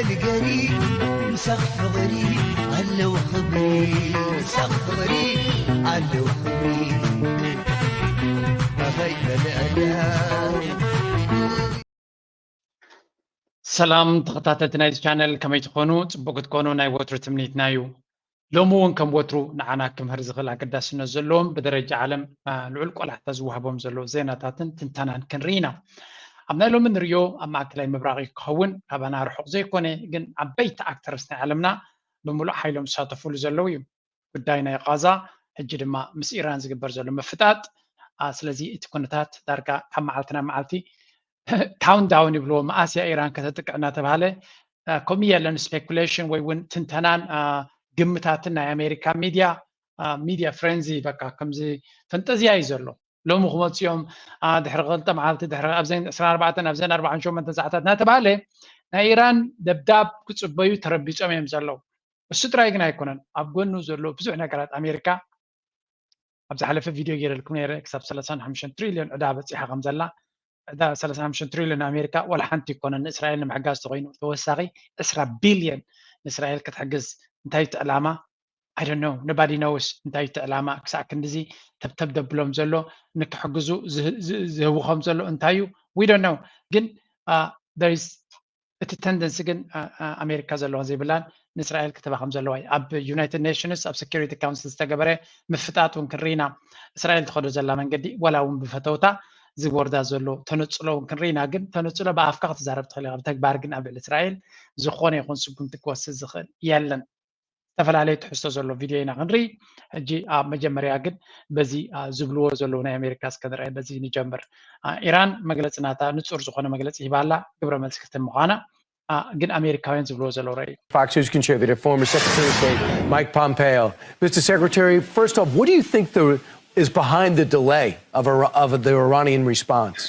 ልገሪ ምሳኽ ፍቕሪ ኣለዉ ክብሪ ምሳኽ ፍቕሪ ኣለዉ ክብሪ ኣኸይ በልዕዳ ሰላም ተኸታተልቲ ናይዚ ቻነል ከመይ ትኾኑ? ፅቡቅ ክትኮኑ ናይ ወትሩ ትምኒትና እዩ። ሎሚ እውን ከም ወትሩ ንዓና ክምህር ዝኽእል ኣገዳስነት ዘለዎም ብደረጃ ዓለም ልዑል ቆላሕታ ዝወሃቦም ዘለዉ ዜናታትን ትንተናን ክንርኢ ኢና። ኣብ ናይ ሎሚ ንሪኦ ኣብ ማእከላይ ምብራቕ እዩ ክኸውን፣ ካባና ርሑቕ ዘይኮነ ግን ዓበይቲ ኣክተርስ ናይ ዓለምና ብምሉእ ሓይሎም ዝሳተፉሉ ዘለዉ እዩ። ጉዳይ ናይ ቓዛ ሕጂ ድማ ምስ ኢራን ዝግበር ዘሎ ምፍጣጥ። ስለዚ እቲ ኩነታት ዳርጋ ካብ መዓልቲ ናብ መዓልቲ ካውንዳውን ይብልዎ፣ መኣስ እያ ኢራን ከተጥቅዕ እናተባሃለ ከምኡ የለን ስፔኩሌሽን ወይ እውን ትንተናን ግምታትን ናይ ኣሜሪካ ሚድያ ሚድያ ፍሬንዚ በቃ ከምዚ ፈንጠዝያ እዩ ዘሎ። ሎሚ ክመፅኦም ድሕሪ ክልተ መዓልቲ ድሕሪ ኣብዘን ዕስራን ኣርባዕተን ኣብዘን ኣርባዓን ሸሞንተን ሰዓታት እናተባሃለ ናይ ኢራን ደብዳብ ክፅበዩ ተረቢፆም እዮም ዘለዉ። እሱ ጥራይ ግን ኣይኮነን፣ ኣብ ጎኑ ዘሎ ብዙሕ ነገራት ኣሜሪካ ኣብ ዝሓለፈ ቪድዮ ገይረልኩም ነይረ ክሳብ ሰላሳን ሓሙሽተን ትሪልዮን ዕዳ በፂሓ ከም ዘላ። ዕዳ ሰላሳን ሓሙሽተን ትሪልዮን ኣሜሪካ ዋላ ሓንቲ ኣይኮነን ንእስራኤል ንምሕጋዝ ተኮይኑ፣ ተወሳኺ ዕስራ ቢልዮን ንእስራኤል ክትሕግዝ። እንታይ እቲ ዕላማ? I don't know, nobody knows እንታይ እቲ ዕላማ። ክሳዕ ክንድዚ ተብተብ ደብሎም ዘሎ ንክሕግዙ ዝህውኾም ዘሎ እንታይ እዩ? We don't know። ግን there is እቲ ተንደንሲ ግን ኣሜሪካ ዘለዋ ዘይብላን ንእስራኤል ክትባ ከም ዘለዋ እዩ። ኣብ ዩናይትድ ኔሽንስ ኣብ ሴኪሪቲ ካውንስል ዝተገበረ ምፍጣጥ እውን ክንርኢ ኢና። እስራኤል ትኸዶ ዘላ መንገዲ ዋላ እውን ብፈተውታ ዝወርዳ ዘሎ ተነፅሎ እውን ክንርኢ ኢና። ግን ተነፅሎ ብኣፍካ ክትዛረብ ትኽእል ኢኻ፣ ብተግባር ግን ኣብ ልዕሊ እስራኤል ዝኾነ ይኹን ስጉምቲ ክወስድ ዝኽእል የለን። ዝተፈላለዩ ትሕዝቶ ዘሎ ቪድዮ ኢና ክንርኢ። ሕጂ ኣብ መጀመርያ ግን በዚ ዝብልዎ ዘለዉ ናይ ኣሜሪካ እስከ ንርአ፣ በዚ ንጀምር። ኢራን መግለፂ ናታ ንፁር ዝኾነ መግለፂ ሂባ ኣላ፣ ግብረ መልሲ ክትህብ ምዃና ግን ኣሜሪካውያን ዝብልዎ ዘለዉ ረእዩ። Fox News contributor, former Secretary of State Mike Pompeo. Mister Secretary, first off, what do you think the, is behind the delay of, Ira- of the Iranian response?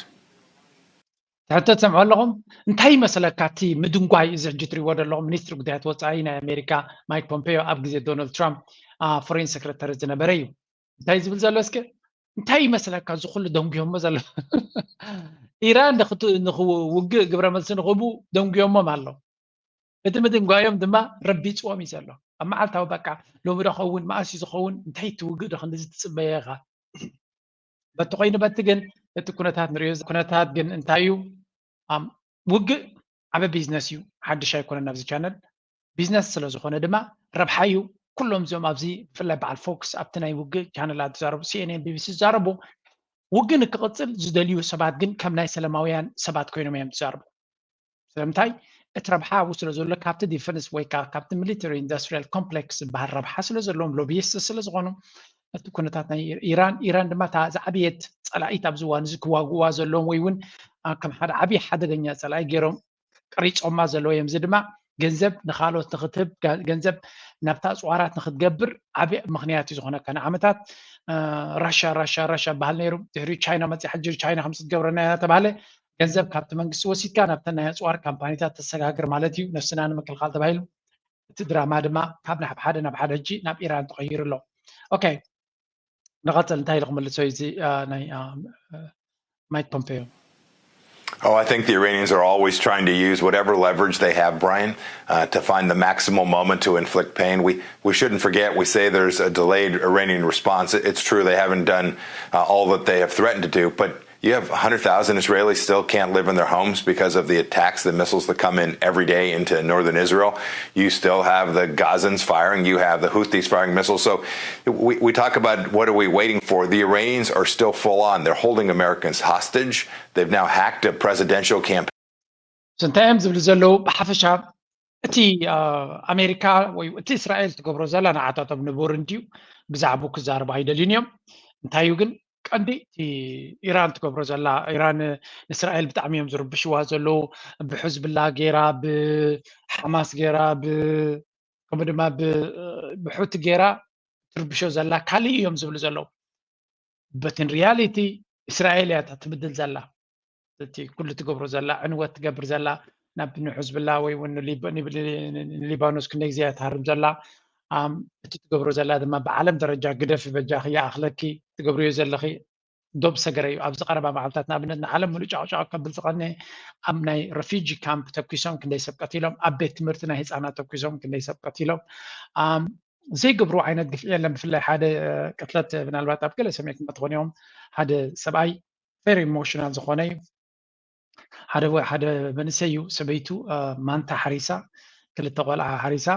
ትሕቶ ትሰምዑ ኣለኹም። እንታይ ይመስለካ እቲ ምድንጓይ? እዚ ሕጂ ትሪእዎ ዘለኹም ሚኒስትሪ ጉዳያት ወፃኢ ናይ ኣሜሪካ ማይክ ፖምፔዮ ኣብ ግዜ ዶናልድ ትራምፕ ፎሬን ሰክረተሪ ዝነበረ እዩ። እንታይ ዝብል ዘሎ እስከ እንታይ ይመስለካ? እዚ ኩሉ ደንጉዮሞ ዘሎ ኢራን ንክውግእ ግብረ መልሲ ንክህቡ ደንጉዮሞም ኣሎ። እቲ ምድንጓዮም ድማ ረቢፅዎም እዩ ዘሎ። ኣብ መዓልታዊ በቃ ሎሚ ዶ ኸውን መኣስ እዩ ዝኸውን እንታይ ትውግእ ዶ ክንድዚ ትፅበየ ኢኻ? በቲ ኮይኑ በቲ ግን እቲ ኩነታት ንሪኦ ኩነታት ግን እንታይ እዩ? ውግእ ዓበ ቢዝነስ እዩ። ሓድሽ ኣይኮነን ኣብዚ ቻነል። ቢዝነስ ስለ ዝኾነ ድማ ረብሓ እዩ። ኩሎም እዚኦም ኣብዚ ብፍላይ በዓል ፎክስ ኣብቲ ናይ ውግእ ቻነላት ዝዛረቡ፣ ሲኤንኤን፣ ቢቢሲ ዝዛረቡ ውግእ ንክቕፅል ዝደልዩ ሰባት ግን ከም ናይ ሰላማውያን ሰባት ኮይኖም እዮም ዝዛረቡ። ስለምንታይ? እቲ ረብሓ ኣብኡ ስለ ዘሎ ካብቲ ዲፈንስ ወይ ከዓ ካብቲ ሚሊተሪ ኢንዱስትሪያል ኮምፕሌክስ ዝበሃል ረብሓ ስለ ዘለዎም ሎቢስት ስለ ዝኾኑ እቲ ኩነታት ናይ ኢራን ኢራን ድማ እታ ዝዓበየት ፀላኢት ኣብዚ እዋን እዚ ክዋግእዋ ዘለዎም ወይ እውን ከም ሓደ ዓብዪ ሓደገኛ ፀላኢ ገይሮም ቀሪፆማ ዘለዉ እዮም። እዚ ድማ ገንዘብ ንካልኦት ንክትህብ ገንዘብ ናብታ ኣፅዋራት ንክትገብር ዓብዪ ምክንያት እዩ ዝኾነካ። ንዓመታት ራሻ ራሻ ራሻ በሃል ነይሩ። ድሕሪ ቻይና መፅያ ሕጂ ቻይና ከምዚ ትገብረና እያ ተባሃለ ገንዘብ ካብቲ መንግስቲ ወሲድካ ናብተን ናይ ኣፅዋር ካምፓኒታት ተሰጋግር ማለት እዩ። ነፍስና ንምክልኻል ተባሂሉ እቲ ድራማ ድማ ካብ ናብ ሓደ ናብ ሓደ ሕጂ ናብ ኢራን ተቐይሩ ኣሎ። ኦኬ ንቐፅል እንታይ ኢሉ ክምልሶ እዩ እዚ ናይ ማይክ ፖምፔዮ? Oh, I think the Iranians are always trying to use whatever leverage they have, Brian, uh, to find the maximal moment to inflict pain. We, we shouldn't forget, we say there's a delayed Iranian response. It's true they haven't done uh, all that they have threatened to do, but you have one hundred thousand Israelis still can't live in their homes because of the attacks, the missiles that come in every day into northern Israel. You still have the Gazans firing. You have the Houthis firing missiles. So we, we talk about what are we waiting for. The Iranians are still full on. They're holding Americans hostage. They've now hacked a presidential campaign. እንታይ እዮም ዝብሉ ዘለዉ? ብሓፈሻ እቲ ኣሜሪካ ወይ እቲ እስራኤል ትገብሮ ዘላ ንዓታቶም ንቡር እንድዩ ብዛዕቡ ክዛረቡ ኣይደልዩን እዮም። እንታይ እዩ ግን ቀንዲ ኢራን ትገብሮ ዘላ ኢራን ንእስራኤል ብጣዕሚ እዮም ዝርብሽዋ ዘለዉ። ብሕዝብላ ገይራ ብሓማስ ገይራ ከምኡ ድማ ብሑቲ ገይራ ትርብሾ ዘላ ካልእ እዮም ዝብሉ ዘለዉ። በትን ሪያሊቲ እስራኤል እያ ትብድል ዘላ። እቲ ኩሉ ትገብሮ ዘላ ዕንወት ትገብር ዘላ ናብ ንሕዝብላ ወይ እውን ንሊባኖስ ክንደይ ግዜ እያ ትሃርም ዘላ። እቲ ትገብሮ ዘላ ድማ ብዓለም ደረጃ ግደፊ በጃኺ ይኣኽለኪ ትገብርዮ ዘለኺ ዶብ ሰገረ እዩ። ኣብዚ ቀረባ መዓልታት ንኣብነት ንዓለም ሙሉእ ጫቕጫቕ ከብል ዝቐነ ኣብ ናይ ረፊጂ ካምፕ ተኩሶም ክንደይ ሰብ ቀቲሎም፣ ኣብ ቤት ትምህርቲ ናይ ህፃናት ተኩሶም ክንደይ ሰብ ቀቲሎም፣ ዘይገብሩ ዓይነት ግፍዒ የለን። ብፍላይ ሓደ ቅትለት ምናልባት ኣብ ገለ ሰሚዕኩም ትኾን እዮም። ሓደ ሰብኣይ ቨሪ ኢሞሽናል ዝኾነ እዩ። ሓደ ሓደ መንእሰይ እዩ። ሰበይቱ ማንታ ሓሪሳ፣ ክልተ ቆልዓ ሓሪሳ፣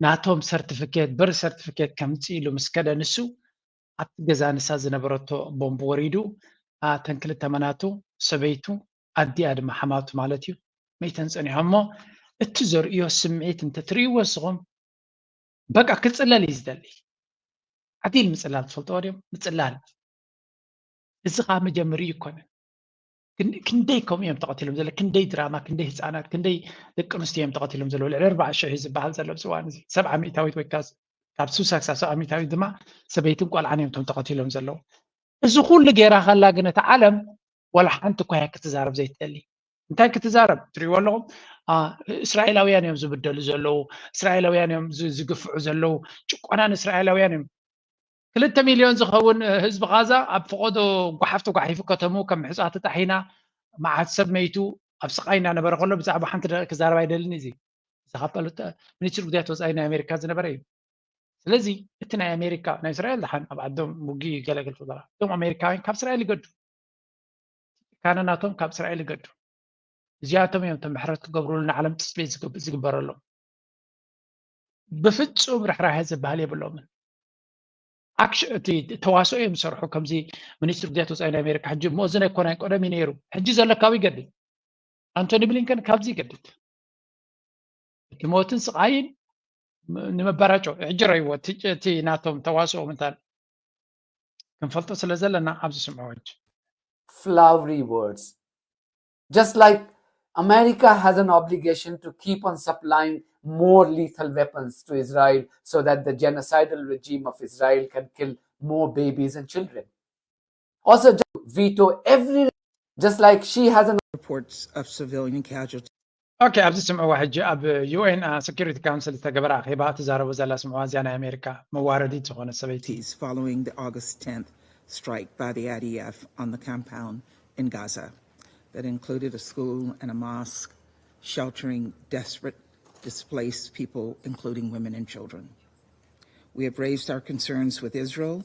ናቶም ሰርቲፊኬት፣ በርዝ ሰርቲፊኬት ከምፅእ ኢሉ ምስ ከደ ንሱ ኣብቲ ገዛ ንሳ ዝነበረቶ ቦምብ ወሪዱ፣ እተን ክልተ መናቱ፣ ሰበይቱ፣ ኣዲኣ ድማ ሓማቱ ማለት እዩ፣ መይተን ፀኒሖም። እሞ እቲ ዘርእዮ ስምዒት እንተትርእይዎ ንስኹም በቃ ክፅለል እዩ ዝደሊ። ዓዲል ምፅላል ትፈልጥዎ ድዮም? ምፅላል እዚ ከዓ መጀመሪ ይኮነን። ክንደይ ከምኡ እዮም ተቐቲሎም ዘሎ፣ ክንደይ ድራማ፣ ክንደይ ህፃናት፣ ክንደይ ደቂ ኣንስትዮ እዮም ተቐቲሎም ዘለዉ። ልዕሊ ኣርባዓ ሽሕ እዩ ዝበሃል ዘሎ ኣብዚ እዋን እዚ። ሰብዓ ሚእታዊት ወይ ከዓ ካብ ስሳ ክሳብ ሰብዓ ሚእታዊት ድማ ሰበይትን ቆልዓን እዮም እቶም ተቐቲሎም ዘለዉ። እዚ ኩሉ ገይራ ከላ ግን እታ ዓለም ዋላ ሓንቲ እኳ እያ ክትዛረብ ዘይትደሊ። እንታይ ክትዛረብ ትሪእዎ ኣለኹም? እስራኤላውያን እዮም ዝብደሉ ዘለዉ፣ እስራኤላውያን እዮም ዝግፍዑ ዘለዉ፣ ጭቆና ንእስራኤላውያን እዮም። ክልተ ሚልዮን ዝኸውን ህዝቢ ቓዛ ኣብ ፈቐዶ ጓሓፍ ተጓሒፉ ከተምኡ ከም ምሕፃ ተጣሒና፣ መዓት ሰብ መይቱ ኣብ ስቓይ እናነበረ ከሎ ብዛዕባ ሓንቲ ክዛረብ ኣይደልን። እዚ እዚ ካብ ሚኒስትሪ ጉዳያት ወፃኢ ናይ ኣሜሪካ ዝነበረ እዩ። ስለዚ እቲ ናይ ኣሜሪካ ናይ እስራኤል ድሓን ኣብ ዓዶም ውግእ ይገለግል ፍበራ እቶም ኣሜሪካውያን ካብ እስራኤል ይገዱ፣ ካነናቶም ካብ እስራኤል ይገዱ። እዚኣቶም እዮም ምሕረት ክገብሩሉ ንዓለም ትፅቢት ዝግበረሎም። ብፍፁም ርሕራሄ ዝበሃል የብሎምን። እቲ ተዋስኦ እዮም ዝሰርሑ። ከምዚ ሚኒስትሪ ጉዳያት ወፃኢ ናይ ኣሜሪካ ሕጂ እሞ እዚ ናይ ኮናይ ቀደም እዩ ነይሩ። ሕጂ ዘለካዊ ይገድል። ኣንቶኒ ብሊንከን ካብዚ ይገድል። እቲ ሞትን ስቓይን ንምበራጮ ሕጂ ረይዎ እቲ ናቶም ተዋስኦ ምንታን ክንፈልጦ ስለ ዘለና ኣብዚ ስምዖ ሕጂ። Flowery words. Just like America has an obligation to keep on supplying more lethal weapons to Israel so that the genocidal regime of Israel can kill more babies and children. Also, veto every, just like she has an reports of civilian casualties. ኦኬ፣ ኣብዚ ስምዕዋ ሕጂ ኣብ ዩኤን ሰኪሪቲ ካውንስል ዝተገበረ ኣኼባ ትዛረቡ ዘላ ስምዕዋ። እዚኣ ናይ ኣሜሪካ መዋረዲት ዝኾነ ሰበይቲ። Following the August tenth strike by the IDF on the compound in Gaza that included a school and a mosque sheltering desperate displaced people, including women and children. We have raised our concerns with Israel,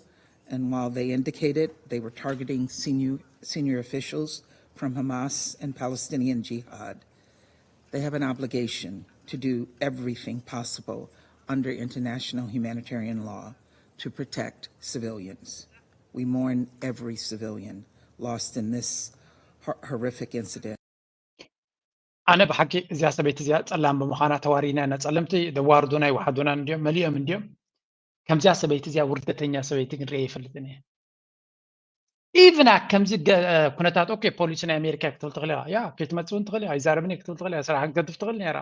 and while they indicated they were targeting senior, senior officials from Hamas and Palestinian Jihad, they have an obligation to do everything possible under international humanitarian law to protect civilians. We mourn every civilian lost in this horrific incident. ኣነ ብሓቂ እዚኣ ሰበይቲ እዚኣ ጸላም ብምዃና ተዋሪድና ኢና። ጸለምቲ ደዋርዱና ይወሓዱና እንዲዮም፣ መሊኦም እንዲዮም። ከምዚኣ ሰበይቲ እዚኣ ውርደተኛ ሰበይቲ ግን ርእየ ይፈልጥን እየ። ኢቭን ከምዚ ኩነታት ኦኬ፣ ፖሊሲ ናይ ኣሜሪካ ክትብል ትኽእል ኢኻ፣ ያ ከይትመጽእ እውን ትኽእል ኢኻ፣ ይዛረብን እየ ክትብል ትኽእል ኢኻ፣ ስራሕ ክትገድፍ ትኽእል ነይራ።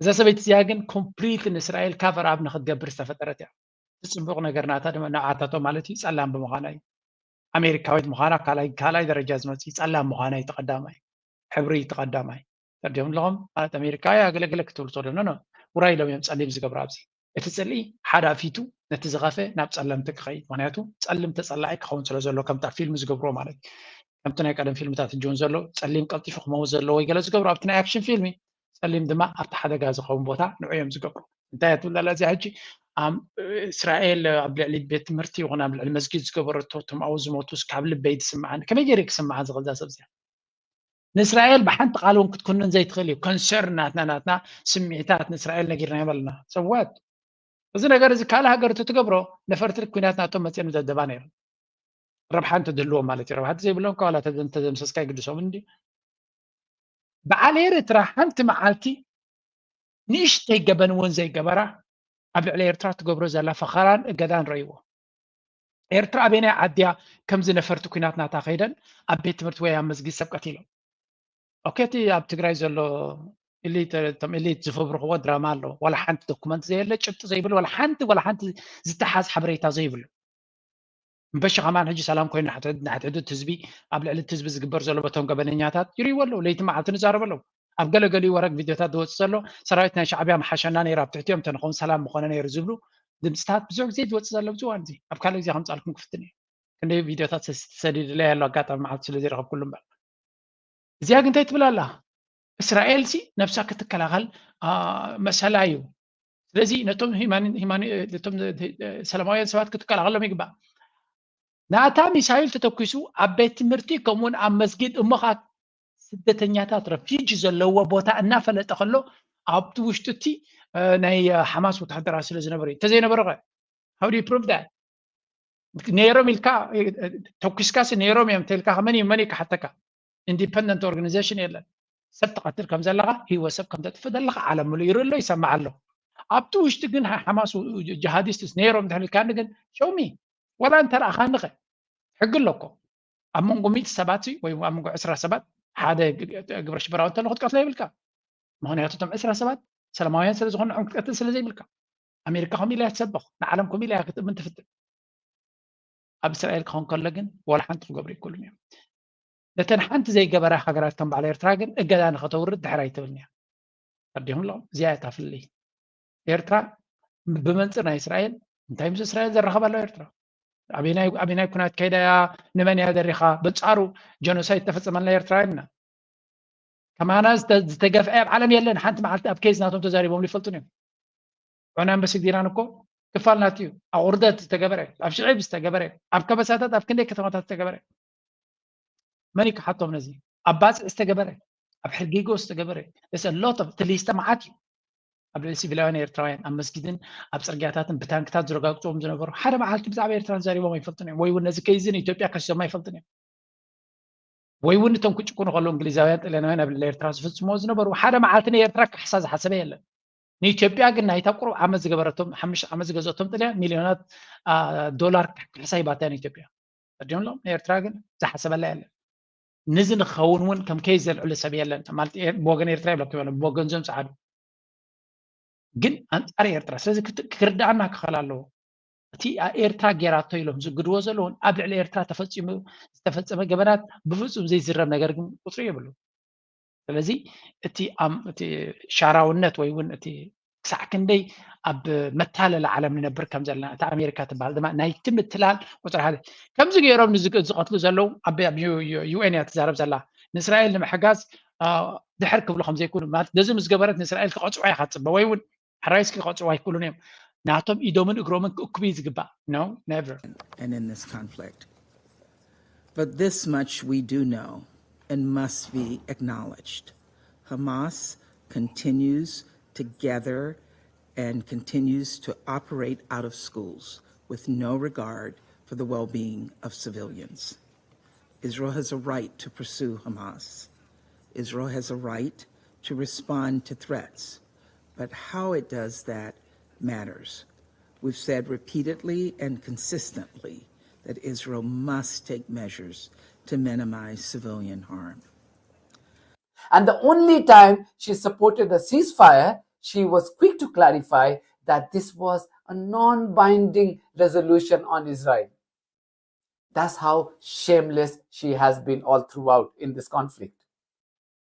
እዛ ሰበይቲ እዚኣ ግን ኮምፕሊት ንእስራኤል ካቨር ኣብ ንክትገብር ዝተፈጠረት እያ። እቲ ጽቡቕ ነገር ናታ ድማ ንዓታቶ ማለት እዩ ጸላም ብምዃና እዩ። ኣሜሪካዊት ምዃና ካልኣይ ካልኣይ ደረጃ ዝመጽእ ጸላም ምዃና እዩ ተቐዳማይ፣ ሕብሪ እዩ ተቐዳማይ። ተርዲኦም ኣለኹም ማለት ኣሜሪካ ኣገለግለ ክትብሉ ትኽእሉ ኖ ውራይ ኢሎም እዮም ጸሊም ዝገብሩ ኣብዚ። እቲ ጽልኢ ሓደ ኣፊቱ ነቲ ዝኸፈ ናብ ጸለምቲ ክኸይድ፣ ምክንያቱ ጸልም ተጸላኢ ክኸውን ስለ ዘሎ ከምታ ፊልም ዝገብርዎ ማለት እዩ። ከምቲ ናይ ቀደም ፊልምታት ሕጂ እውን ዘሎ ጸሊም ቀልጢፉ ክመውት ዘለዎ ወይ ገለ ዝገብሩ ኣብቲ ናይ ኣክሽን ፊልም እዩ። ጸሊም ድማ ኣብቲ ሓደጋ ዝኸውን ቦታ ንዑ እዮም ዝገብሩ። እንታይ እያ ትብል ዘላ እዚኣ ሕጂ? እስራኤል ኣብ ልዕሊ ቤት ትምህርቲ ይኹን ኣብ ልዕሊ መስጊድ ዝገበረቶ እቶም ኣብኡ ዝሞቱስ ካብ ልበይ ዝስምዓኒ። ከመይ ገይሩ ክስምዓ ዝኽእል እዛ ሰብ እዚኣ? ንእስራኤል ብሓንቲ ቃል እውን ክትኩንን ዘይትኽእል እዩ። ኮንሰርን ናትና ናትና ስምዒታት ንእስራኤል ነጊርና ይበልና ሰዋት እዚ ነገር እዚ ካልእ ሃገር እትትገብሮ ነፈርቲ ኩናት ናቶም መፅኦም ደብደባ ነይሮም። ረብሓ እንተድህልዎም ማለት እዩ። ረብሓ ዘይብሎም ከዋላ ተደምሰስካ ይግድሶም እንዲ በዓል ኤርትራ ሓንቲ መዓልቲ ንእሽተይ ገበን እውን ዘይገበራ ኣብ ልዕሊ ኤርትራ ትገብሮ ዘላ ፈኸራን እገዳን ረይዎ። ኤርትራ ኣበየናይ ዓድያ ከምዚ ነፈርቲ ኩናት ናታ ከይደን ኣብ ቤት ትምህርቲ ወይ ኣብ መስጊድ ሰብ ቀቲሎም? ኦኬ፣ እቲ ኣብ ትግራይ ዘሎ ኢሊት፣ እቶም ኢሊት ዝፈብርኽዎ ድራማ ኣሎ። ዋላ ሓንቲ ዶኩመንት ዘየለ፣ ጭብጢ ዘይብል፣ ዋላ ሓንቲ፣ ዋላ ሓንቲ ዝተሓዝ ሓበሬታ ዘይብሉ። እምበሺ ከማን ሕጂ ሰላም ኮይኑ ንሓትሕዱት ህዝቢ ኣብ ልዕሊ እቲ ህዝቢ ዝግበር ዘሎ በቶም ገበነኛታት ይርእይዎ ኣለዉ። ለይቲ መዓልቲ ንዛረብ ኣለዉ። ኣብ ገለገሊኡ ወረግ ቪድዮታት ዝወፅእ ዘሎ ሰራዊት ናይ ሻዕብያ መሓሸና ነይሩ፣ ኣብ ትሕቲኦም እንተንኸውን ሰላም ምኾነ ነይሩ ዝብሉ ድምፅታት ብዙሕ ግዜ ዝወፅእ ዘሎ ኣብዚ እዋን እዚ። ኣብ ካልእ ግዜ ከምፃልኩም ክፍትን እዩ። ክንደይ ቪድዮታት ተሰዲድለይ ኣሎ፣ ኣጋጣሚ መዓልቲ ስለ ዘይረኸብኩሉ እምበር። እዚኣ ግን እንታይ ትብል ኣላ? እስራኤል ሲ ነብሳ ክትከላኸል መሰላ እዩ። ስለዚ ነቶም ሰላማውያን ሰባት ክትከላኸሎም ይግባእ። ናታ ሚሳይል ተተኩሱ ኣብ ቤት ትምህርቲ ከምኡውን ኣብ መስጊድ እሞ ከዓ ስደተኛታት ረፊጂ ዘለዎ ቦታ እናፈለጠ ከሎ ኣብቲ ውሽጢ እቲ ናይ ሓማስ ወታደራት ስለ ዝነበሩ እዩ። እንተዘይነበረ ከ how do you prove that? ነይሮም ኢልካ ተኩስካሲ ነይሮም እዮም ተልካ መን እዩ መን እዩ ክሓተካ? ኢንዲፐንደንት ኦርጋናይዜሽን የለን። ሰብ ትቐትል ከም ዘለኻ ህይወት ሰብ ከም ተጥፍእ ዘለኻ ዓለም ምሉእ ይርኢ ኣሎ ይሰማዕ ኣሎ። ኣብቲ ውሽጢ ግን ሓማስ ጅሃዲስትስ ነይሮም ድሕልካኒ ግን ሸውሚ ወላ እንተረኣኻኒ ኸ ሕጊ ኣሎ እኮ ኣብ መንጎ ሚእቲ ሰባት ወይ ኣብ መንጎ ዕስራ ሰባት ሓደ ግብረ ሽበራዊ እንተሎ ክትቀትሎ ይብልካ። ምክንያቱ እቶም ዕስራ ሰባት ሰላማውያን ስለ ዝኾኑ ንዖም ክትቀትል ስለ ዘይብልካ። ኣሜሪካ ከምኡ ኢላ እያ ትሰብኽ፣ ንዓለም ከምኡ ኢላ እያ ክትእምን ትፍትን። ኣብ እስራኤል ክኸውን ከሎ ግን ዋላ ሓንቲ ክገብሩ ይክእሉን እዮም። ነተን ሓንቲ ዘይገበራ ሃገራት ከም በዓል ኤርትራ ግን እገዳ ንኸተውርድ ድሕር ኣይትብልን እያ። ተርዲኹም ኣለኹም እዚኣ እያ እታ ፍልልይ። ኤርትራ ብመንፅር ናይ እስራኤል እንታይ ምስ እስራኤል ዘራኸባ ኣለዋ ኤርትራ? ኣበናይ ኩናት ከይዳ እያ? ንመን እያ ደሪኻ? በንፃሩ ጀኖሳይድ ተፈፀመልና ኤርትራ ኢና። ከማና ዝተገፍዐ ኣብ ዓለም የለን። ሓንቲ መዓልቲ ኣብ ኬዝ ናቶም ተዛሪቦም ይፈልጡን እዮም። ዑናን በስግዲራን እኮ ክፋል ናት እዩ። ኣብ ቁርደት ዝተገበረ፣ ኣብ ሽዒብ ዝተገበረ፣ ኣብ ከበሳታት ኣብ ክንደይ ከተማታት ዝተገበረ መን ክሓቶም ነዚ ኣብ ባፅዕ ዝተገበረ ኣብ ሕርጌጎ ዝተገበረ ሎት እቲ ሊስተ መዓት እዩ። ኣብ ልዕሊ ሲቪላውያን ኤርትራውያን ኣብ መስጊድን ኣብ ፅርግያታትን ብታንክታት ዝረጋግፅዎም ዝነበሩ ሓደ መዓልቲ ብዛዕባ ኤርትራ ተዛሪቦም ኣይፈልጡን እዮም። ወይ እውን ነዚ ከይዚ ንኢትዮጵያ ከሲሶም ኣይፈልጡን እዮም። ወይ እውን እቶም ክጭቁኑ ከለዉ እንግሊዛውያን ጥልያናውያን ኣብ ልዕሊ ኤርትራ ዝፍፅምዎ ዝነበሩ ሓደ መዓልቲ ንኤርትራ ካሕሳ ዝሓሰበ የለን። ንኢትዮጵያ ግን ናይታ ቁሩብ ዓመት ዝገበረቶም ሓሙሽተ ዓመት ዝገዘቶም ጥልያን ሚልዮናት ዶላር ካሕሳ ሂባታ ንኢትዮጵያ። ተርዲኦም ኣለኹም ንኤርትራ ግን ዝሓሰበላ የለን። ንዚ ንክኸውን እውን ከም ከይስ ዘልዕሉ ሰብ የለን። ማለት ብወገን ኤርትራ ይብለኩም ኣሎ ብወገን ዞም ፀዓዱ ግን ኣንፃር ኤርትራ ስለዚ ክርዳኣና ክኸል ኣለዎ። እቲ ኤርትራ ጌራቶ ኢሎም ዝግድዎ ዘለውን ኣብ ልዕሊ ኤርትራ ተፈፂሙ ዝተፈፀመ ገበናት ብፍፁም ዘይዝረብ ነገር ግን ቁፅሪ የብሉ። ስለዚ እቲ ሻራውነት ወይ እውን እቲ ክሳዕ ክንደይ ኣብ መታለሊ ዓለም ንነብር ከም ዘለና እታ ኣሜሪካ ትበሃል ድማ ናይቲ ምትላል ቁፅሪ ሓደ ከምዚ ገይሮም ዝቀትሉ ዘለዉ ኣብ ዩኤን እያ ትዛረብ ዘላ ንእስራኤል ንምሕጋዝ ድሕር ክብሉ ከም ዘይኮኑ ማለት ነዚ ምስ ገበረት ንእስራኤል ክቐፅዋ ኢኻ ትፅበ ወይ እውን ሓራይስ ክቐፅዋ ኣይክእሉን እዮም ናቶም ኢዶምን እግሮምን ክእክቡ እዩ ዝግባእ no never and in this conflict. But this much we do know and must be acknowledged. Hamas continues to gather and continues to operate out of schools with no regard for the well being of civilians. Israel has a right to pursue Hamas. Israel has a right to respond to threats. But how it does that matters. We've said repeatedly and consistently that Israel must take measures to minimize civilian harm. And the only time she supported a ceasefire, she was quick to clarify that this was a non binding resolution on Israel. That's how shameless she has been all throughout in this conflict.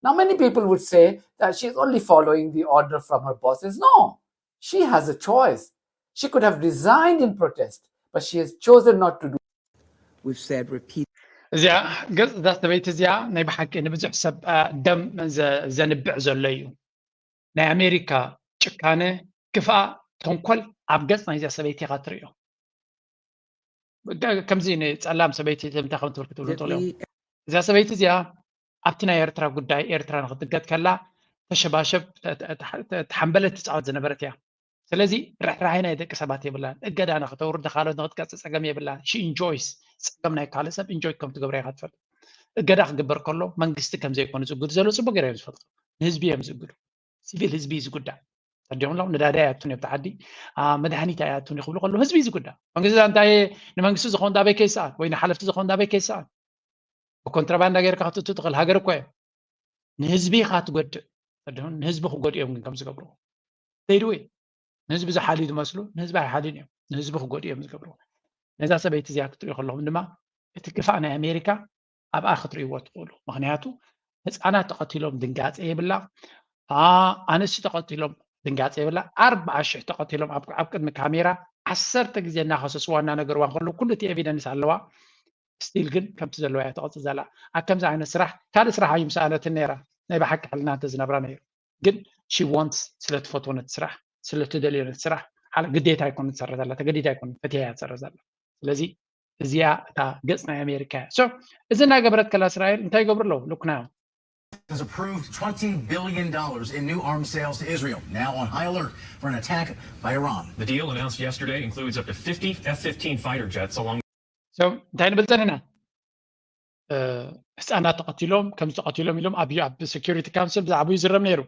Now, many people would say that she is only following the order from her bosses. No, she has a choice. She could have resigned in protest, but she has chosen not to do. We've said repeat. እዚኣ ገጽ እዛ ሰበይቲ እዚኣ ናይ ብሓቂ ንብዙሕ ሰብ ደም ዘንብዕ ዘሎ እዩ። ናይ ኣሜሪካ ጭካነ፣ ክፍኣ፣ ተንኮል ኣብ ገጽ ናይዛ ሰበይቲ ኢኻ ትርእዮ። ከምዚ ንጸላም ሰበይቲ እንታይ ከም ትብል ክትብሉ ትኽእሉ እዮም። እዛ ሰበይቲ እዚኣ ኣብቲ ናይ ኤርትራ ጉዳይ ኤርትራ ንክትገት ከላ ተሸባሸብ ተሓንበለት ትጻወት ዝነበረት እያ። ስለዚ ርሕራሒ ናይ ደቂ ሰባት የብላን። እገዳ ንክተውርድ ካልኦት ንክትቀጽ ጸገም የብላን። ሺ ኢንጆይስ ጸገም ናይ ካልእ ሰብ ኢንጆይ ከም ትገብረ ኢኻ ትፈልጥ። እገዳ ክግበር ከሎ መንግስቲ ከም ዘይኮነ ዝእግድ ዘሎ ጽቡቅ ገይሮም ዝፈልጡ ንህዝቢ እዮም ዝእግዱ። ሲቪል ህዝቢ እዩ ዝጉዳእ። ተዲኦም ኣለዉ ነዳዲ ኣያቱን እዮም ተዓዲ መድሃኒት ኣያቱን ይክብሉ ከለዉ ህዝቢ እዩ ዝጉዳእ። መንግስቲ እንታይ ንመንግስቲ ዝኸውን ዳበይ ከይሰኣን ወይ ንሓለፍቲ ዝኸውን ዳበይ ከይሰኣን ብኮንትራባንዳ ገይርካ ክትእቱ ትኽእል ሃገር እኮ እዮም። ንህዝቢ ኢኻ ትጎድእ። ንህዝቢ ክጎድኡ እዮም ግን ከም ዝገብርዎ ዘይድዊ ንህዝቢ ዝሓልዩ ዝመስሉ ንህዝቢ ኣይሓልዩን እዮም። ንህዝቢ ክጎድኡ እዮም ዝገብርዎ። ነዛ ሰበይቲ እዚኣ ክትሪኡ ከለኹም ድማ እቲ ክፋእ ናይ ኣሜሪካ ኣብኣ ክትርእይዎ ትኽእሉ። ምክንያቱ ህፃናት ተቐቲሎም ድንጋፀ የብላ፣ ኣንስቲ ተቐቲሎም ድንጋፀ የብላ። ኣርባዓ ሽሕ ተቐቲሎም ኣብ ቅድሚ ካሜራ ዓሰርተ ግዜ እናኸሰስዋ እናነገርዋ ከለዉ ኩሉ እቲ ኤቪደንስ ኣለዋ። ስቲል ግን ከምቲ ዘለዋ እያ ትቐፅል ዘላ። ኣብ ከምዚ ዓይነት ስራሕ ካልእ ስራሕ እዩ ምሰኣነትን ነይራ፣ ናይ ብሓቂ ሕልና እንተዝነብራ ነይሩ። ግን she wants፣ ስለ ትፈትዎ ነቲ ስራሕ፣ ስለ ትደልዮ ነቲ ስራሕ፣ ሓላ ግዴታ ኣይኮነ ትሰርሕ ዘላ፣ ተገዲዳ ኣይኮነ፣ ፈትያ እያ ትሰርሕ ዘላ። ስለዚ እዚኣ እታ ገፅ ናይ ኣሜሪካ እያ። So እዚ እናገበረት ከላ እስራኤል እንታይ ይገብሩ ኣለዉ? Look now. has approved twenty billion dollars in new arms sales to Israel, now on high alert for an attack by Iran. The deal announced yesterday includes up to fifty F fifteen fighter jets along So እንታይ ንብል ዘለና? ህፃናት ተቐቲሎም፣ ከምዚ ተቐቲሎም ኢሎም ኣብ ኣብ Security Council ብዛዕባኡ ይዝረብ ነይሩ።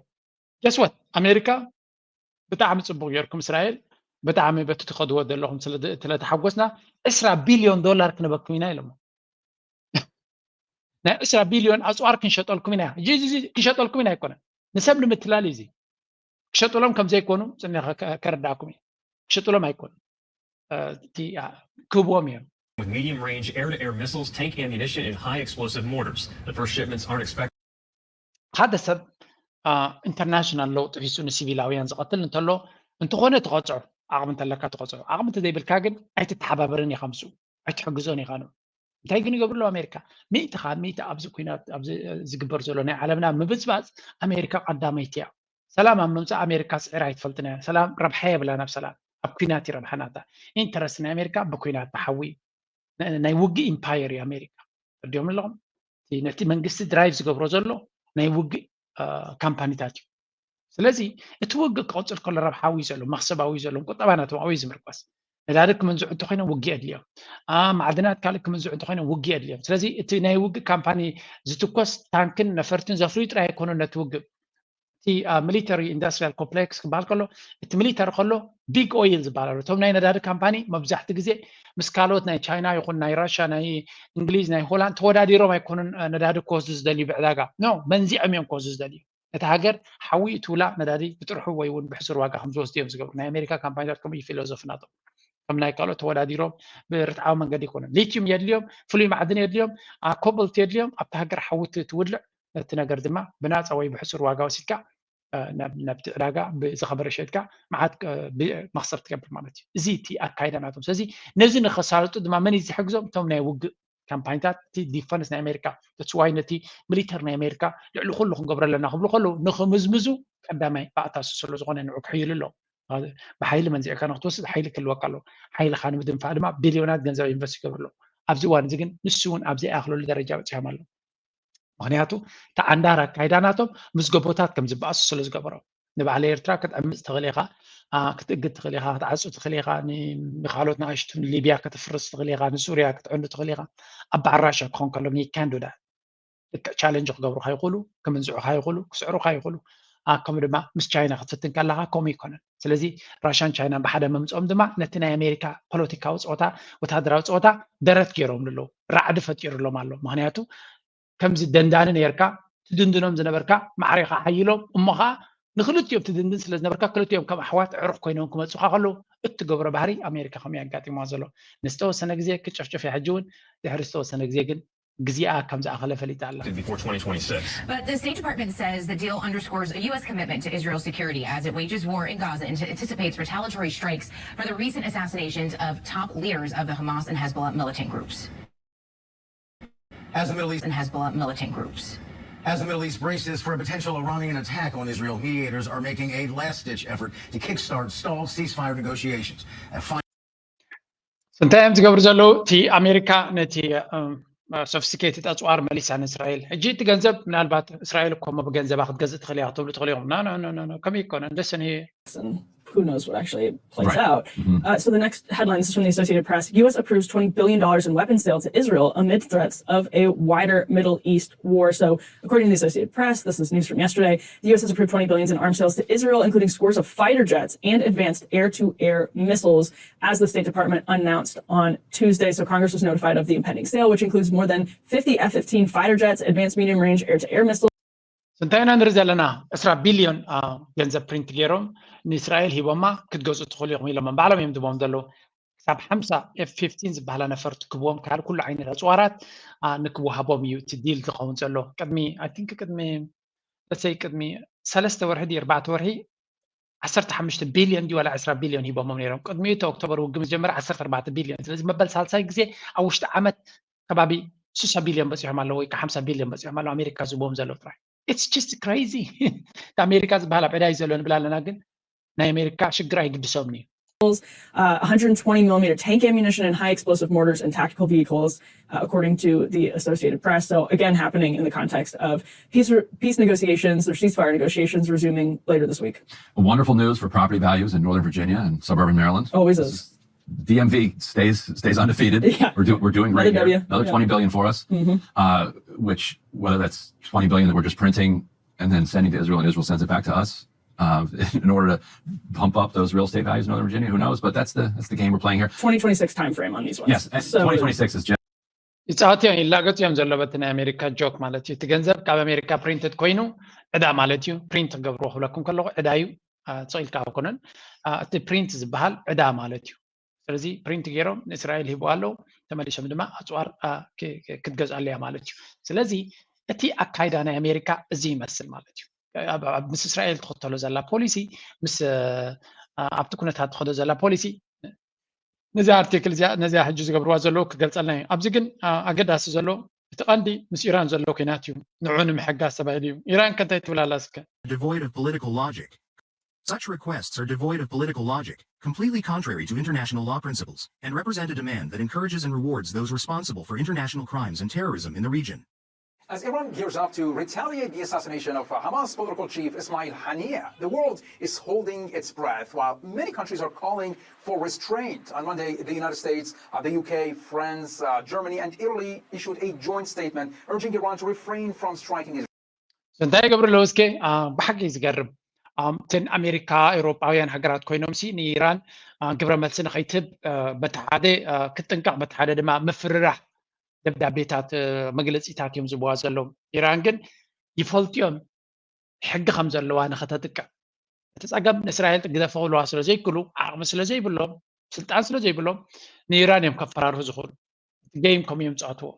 Guess what? ኣሜሪካ ብጣዕሚ ፅቡቅ ጌርኩም፣ እስራኤል ብጣዕሚ በቲ ትኸድዎ ዘለኹም ስለተሓጎስና ዕስራ ቢልዮን ዶላር ክንበኩም ኢና ኢሎም። ናይ ዕስራ ቢልዮን ኣፅዋር ክንሸጠልኩም ኢና። ሕጂ እዚ ክንሸጠልኩም ኢና ኣይኮነን፣ ንሰብ ንምትላል እዩ። እዚ ክሸጥሎም ከም ዘይኮኑ ፅኒ ከረዳእኩም እዩ። ክሸጥሎም ኣይኮኑ፣ ክህብዎም እዮም። With medium range air to air missiles, tank ammunition, and high explosive mortars. The first shipments aren't expected. ሓደ ሰብ ኢንተርናሽናል ለውጢ ሒሱ ንሲቪላውያን ዝቐትል እንተሎ እንተኾነ ትቐፅዖ፣ ዓቕሚ እንተለካ ትቐፅዖ። ዓቕሚ እንተዘይብልካ ግን ኣይትተሓባበርን ኢኻ ምስኡ፣ ኣይትሕግዞን ኢኻ ንኡ። እንታይ ግን ይገብሩ ኣለዉ ኣሜሪካ? ሚእቲ ካብ ሚእቲ ኣብዚ ኩናት ኣብዚ ዝግበር ዘሎ ናይ ዓለምና ምብፅባፅ ኣሜሪካ ቀዳመይቲ እያ። ሰላም ኣብ ምምፃእ ኣሜሪካ ስዒራ ኣይትፈልጥን እያ። ሰላም ረብሓ የብላን ኣብ ሰላም፣ ኣብ ኩናት ይረብሓናታ። ኢንተረስት ናይ ኣሜሪካ ብኩናት ብሓዊ ናይ ውግእ ኢምፓየር እዩ ኣሜሪካ። ተረዲኦም ኣለኹም? ነቲ መንግስቲ ድራይቭ ዝገብሮ ዘሎ ናይ ውግእ ካምፓኒታት እዩ። ስለዚ እቲ ውግእ ክቕፅል ከሎ ረብሓዊ ዘሎ፣ መክሰባዊ ዘሎ ቁጠባ ናቶም ኣብይ ዝምርኮስ? ነዳዲ ክምንዝዑ እንተኮይኖም ውግእ የድልዮም፣ ማዕድናት ካልእ ክምንዝዑ እንተኮይኖም ውግእ የድልዮም። ስለዚ እቲ ናይ ውግእ ካምፓኒ ዝትኮስ ታንክን ነፈርትን ዘፍርዩ ጥራይ ኣይኮኑን ነቲ ውግእ። እቲ ሚሊተሪ ኢንዱስትሪያል ኮምፕሌክስ ክበሃል ከሎ፣ እቲ ሚሊተሪ ከሎ ቢግ ኦይል ዝበሃል ኣሎ። እቶም ናይ ነዳዲ ካምፓኒ መብዛሕቲ ግዜ ምስ ካልኦት ናይ ቻይና ይኹን ናይ ራሻ ናይ እንግሊዝ ናይ ሆላንድ ተወዳዲሮም ኣይኮኑን ነዳዲ ክወስዱ ዝደልዩ ብዕዳጋ፣ ኖ፣ መንዚዖም እዮም ክወስዱ ዝደልዩ። ነቲ ሃገር ሓዊ እትውላ ነዳዲ ብጥርሑ ወይ እውን ብሕሱር ዋጋ ከም ዝወስዱ እዮም ዝገብሩ። ናይ ኣሜሪካ ካምፓኒታት ከምኡ እዩ ፊሎዞፊ ናቶም። ከም ናይ ካልኦት ተወዳዲሮም ብርትዓዊ መንገዲ ኣይኮኑን። ሊትዩም የድልዮም፣ ፍሉይ ማዕድን የድልዮም፣ ኮቦልት የድልዮም። ኣብቲ ሃገር ሓዊ ትውልዕ፣ ነቲ ነገር ድማ ብናፃ ወይ ብሕሱር ዋጋ ወሲድካ ናብቲ ዕዳጋ ብዝኸበረ ሸጥካ መዓት መክሰብ ትገብር ማለት እዩ። እዚ እቲ ኣካይዳ ናቶም። ስለዚ ነዚ ንኸሳልጡ ድማ መን እዩ ዝሕግዞም? እቶም ናይ ውግእ ካምፓኒታት፣ እቲ ዲፈንስ ናይ ኣሜሪካ። ተስዋይ ነቲ ሚሊተር ናይ ኣሜሪካ ልዕሊ ኩሉ ክንገብሮ ኣለና ክብሉ ከለዉ ንኽምዝምዙ ቀዳማይ ባእታሱ ስለ ዝኾነ ንዑ ክሕይሉ ኣለዎ። ብሓይሊ መንዚዕካ ንክትወስድ ሓይሊ ክህልወካ ኣለዎ። ሓይልካ ንምድንፋዕ ድማ ቢልዮናት ገንዘብ ኢንቨስት ይገብሩ ኣለዉ። ኣብዚ እዋን እዚ ግን ንሱ እውን ኣብ ዘይኣኽለሉ ደረጃ በፂሖም ኣለዉ። ምክንያቱ እቲ ዓንዳር ኣካይዳ ናቶም ምስ ገቦታት ከም ዝበኣሱ ስለ ዝገበሮም። ንባዕሊ ኤርትራ ክትዕምፅ ትኽእል ኢኻ፣ ክትእግድ ትኽእል ኢኻ፣ ክትዓፁ ትኽእል ኢኻ፣ ንካልኦት ንኣሽቱ ንሊብያ ከተፍርስ ትኽእል ኢኻ፣ ንሱርያ ክትዕኑ ትኽእል ኢኻ። ኣብ በዓል ራሻ ክኾን ከሎ you can't do that። ልክዕ ቻለንጅ ክገብሩካ ይኽእሉ፣ ክምንዝዑካ ይኽእሉ፣ ክስዕሩካ ይኽእሉ። ከምኡ ድማ ምስ ቻይና ክትፍትን ከለካ ከምኡ ይኮነን። ስለዚ ራሻን ቻይናን ብሓደ ምምፅኦም ድማ ነቲ ናይ ኣሜሪካ ፖለቲካዊ ፀወታ፣ ወታደራዊ ፀወታ ደረት ገይሮምሉ ኣለዉ፣ ራዕዲ ፈጢሩሎም ኣሎ። ምክንያቱ ከምዚ ደንዳኒ ነርካ ትድንድኖም ዝነበርካ ማዕሬካ ሓይሎም እሞ ከዓ ንክልቲኦም ትድንድን ስለ ዝነበርካ ክልቲኦም ከም ኣሕዋት ዕሩኽ ኮይኖም ክመፁካ ከለዉ እትገብሮ ባህሪ ኣሜሪካ ከምኡ የጋጢምዋ ዘሎ። ንዝተወሰነ ግዜ ክጨፍጭፍ እያ ሕጂ እውን ድሕሪ ዝተወሰነ ግዜ ግንግዚኣ ከም ዝኣኸለ ፈሊጣ ኣላ። Before twenty twenty-six. But the State Department says the deal underscores a U S commitment to Israel's security as it wages war in Gaza and anticipates retaliatory strikes for the recent assassinations of top leaders of the Hamas and Hezbollah militant groups. As the Middle East And Hezbollah militant groups. As the Middle East braces for a potential Iranian attack on Israel, mediators are making a last-ditch effort to kickstart stalled ceasefire negotiations. A fi- እንታይ እዮም ዝገብሩ ዘለዉ? እቲ ኣሜሪካ ነቲ ሶፊስቲኬትድ ኣፅዋር መሊሳ ንእስራኤል። ሕጂ እቲ ገንዘብ ምናልባት እስራኤል እኮ እሞ ብገንዘባ ክትገዝእ ትኽእል እያ ክትብሉ ትኽእሉ ኢኹም። ኖ ኖ ኖ ኖ፣ ከምኡ ይኮነን። Listen here. And who knows what actually plays Right. out. Uh, so the next headline, this is from the Associated Press. U S approves twenty billion dollars in weapons sale to Israel amid threats of a wider Middle East war. So according to the Associated Press, this is news from yesterday. The U S has approved twenty billion in arms sales to Israel, including scores of fighter jets and advanced air-to-air missiles, as the State Department announced on Tuesday. So Congress was notified of the impending sale, which includes more than fifty F fifteen fighter jets, advanced medium-range air-to-air missiles, እንታይ ኢና ንርኢ ዘለና? ዕስራ ቢልዮን ገንዘብ ፕሪንት ገይሮም ንእስራኤል ሂቦማ ክትገዝኡ ትኽእሉ ኢኹም ኢሎም ባዕሎም እዮም ዝቦም ዘለዉ። ክሳብ ሓምሳ ኤፍ ፊፍቲን ዝበሃላ ነፈርቲ ክህብዎም ካልእ ኩሉ ዓይነት ኣፅዋራት ንክወሃቦም እዩ እቲ ዲል ዝኸውን ዘሎ። ቅድሚ ኣይ ቲንክ ቅድሚ ለሰይ ቅድሚ ሰለስተ ወርሒ ድዩ ኣርባዕተ ወርሒ ዓሰርተ ሓሙሽተ ቢልዮን ድዩ ዋላ ዕስራ ቢልዮን ሂቦሞም ነይሮም። ቅድሚኡ እቲ ኦክቶበር ውግእ ምስ ጀመረ ዓሰርተ ኣርባዕተ ቢልዮን። ስለዚ መበል ሳልሳይ ግዜ ኣብ ውሽጢ ዓመት ከባቢ ስሳ ቢልዮን በፂሖም ኣለዉ ወይ ከዓ ሓምሳ ቢልዮን በፂሖም ኣለዉ ኣሜሪካ ዝህቦም ዘለዉ ጥራይ። It's just crazy። ኣሜሪካ ዝበሃል ኣብ ዕዳ እዩ ዘሎ ንብል ኣለና፣ ግን ናይ ኣሜሪካ ሽግር ኣይግድሶምን እዩ። uh, one hundred twenty millimeter tank ammunition and high explosive mortars and tactical vehicles, uh, according to the Associated Press. So again, happening in the context of peace peace negotiations or ceasefire negotiations resuming later this week. Wonderful news for property values in Northern Virginia and suburban Maryland. Always is. D M V stays stays undefeated. Yeah. We're, do, we're doing great Another here. W. Another Yeah. twenty billion for us. Mhm. Uh, which, whether that's twenty billion that we're just printing and then sending to Israel, and Israel sends it back to us uh, in order to pump up those real estate values in Northern Virginia. Who knows? But that's the that's the game we're playing here. twenty twenty-six time frame on these ones. Yes, and So- twenty twenty-six is just ይፃወት እዮም፣ ይላገፁ እዮም ዘሎ በቲ ናይ ኣሜሪካ ጆክ ማለት እዩ። እቲ ገንዘብ ካብ ኣሜሪካ ፕሪንትድ ኮይኑ ዕዳ ማለት እዩ። ፕሪንት ክገብርዎ ክብለኩም ከለኹ ዕዳ እዩ፣ አ፣ ስቕ ኢልካ ኣይኮነን። አ፣ እቲ ፕሪንት ዝበሃል ዕዳ ማለት እዩ። ስለዚ ፕሪንት ገይሮም ንእስራኤል ሂቡ ኣለዉ፣ ተመሊሶም ድማ ኣፅዋር አ፣ ክ- ክ- ክትገዝኣሉ እያ ማለት እዩ። ስለዚ እቲ ኣካይዳ ናይ ኣሜሪካ እዚ ይመስል ማለት እዩ። ኣብ- ኣብ- ምስ እስራኤል ትኽተሎ ዘላ ፖሊሲ፣ ምስ አ፣ ኣብቲ ኩነታት ትኸዶ ዘላ ፖሊሲ ነዚ ኣርቲክል እዚኣ ነዚኣ ሕጂ ዝገብርዋ ዘለዉ ክገልፀልና እዩ። ኣብዚ ግን አ፣ ኣገዳሲ ዘሎ እቲ ቀንዲ ምስ ኢራን ዘሎ ኩናት እዩ። ንዑ ንምሕጋዝ ተባሂሉ እዩ። ኢራን ከ እንታይ ትብል ኣላ እስከ? Devoid of political logic. Such requests are devoid of political logic, completely contrary to international law principles, and represent a demand that encourages and rewards those responsible for international crimes and terrorism in the region. As Iran gears up to retaliate the assassination of uh, Hamas political chief Ismail Haniyeh, the world is holding its breath while many countries are calling for restraint. On Monday, the United States, uh, the U K, France, uh, Germany, and Italy issued a joint statement urging Iran to refrain from striking Israel. እንታይ ይገብሩ ኣለዉ እስከ? አ፣ ብሓቂ እዩ ዝገርም። አ፣ እተን ኣሜሪካ፣ ኤውሮጳውያን ሃገራት ኮይኖም ሲ ንኢራን አ፣ ግብረ መልሲ ንኸይትህብ አ፣ በቲ ሓደ አ፣ ክትጥንቀቕ፣ በቲ ሓደ ድማ ምፍርራሕ ደብዳቤታት አ፣ መግለፂታት እዮም ዝህብዋ ዘለዉ። ኢራን ግን ይፈልጡ እዮም ሕጊ ከም ዘለዋ ንኸተጥቅዕ። እቲ ፀገም ንእስራኤል ግደፎ ክብልዋ ስለ ዘይክእሉ፣ ዓቕሚ ስለ ዘይብሎም፣ ስልጣን ስለ ዘይብሎም ንኢራን እዮም ከፈራርሁ ዝኽእሉ። እቲ ጌም ከምኡ እዮም ዝፃወትዎ።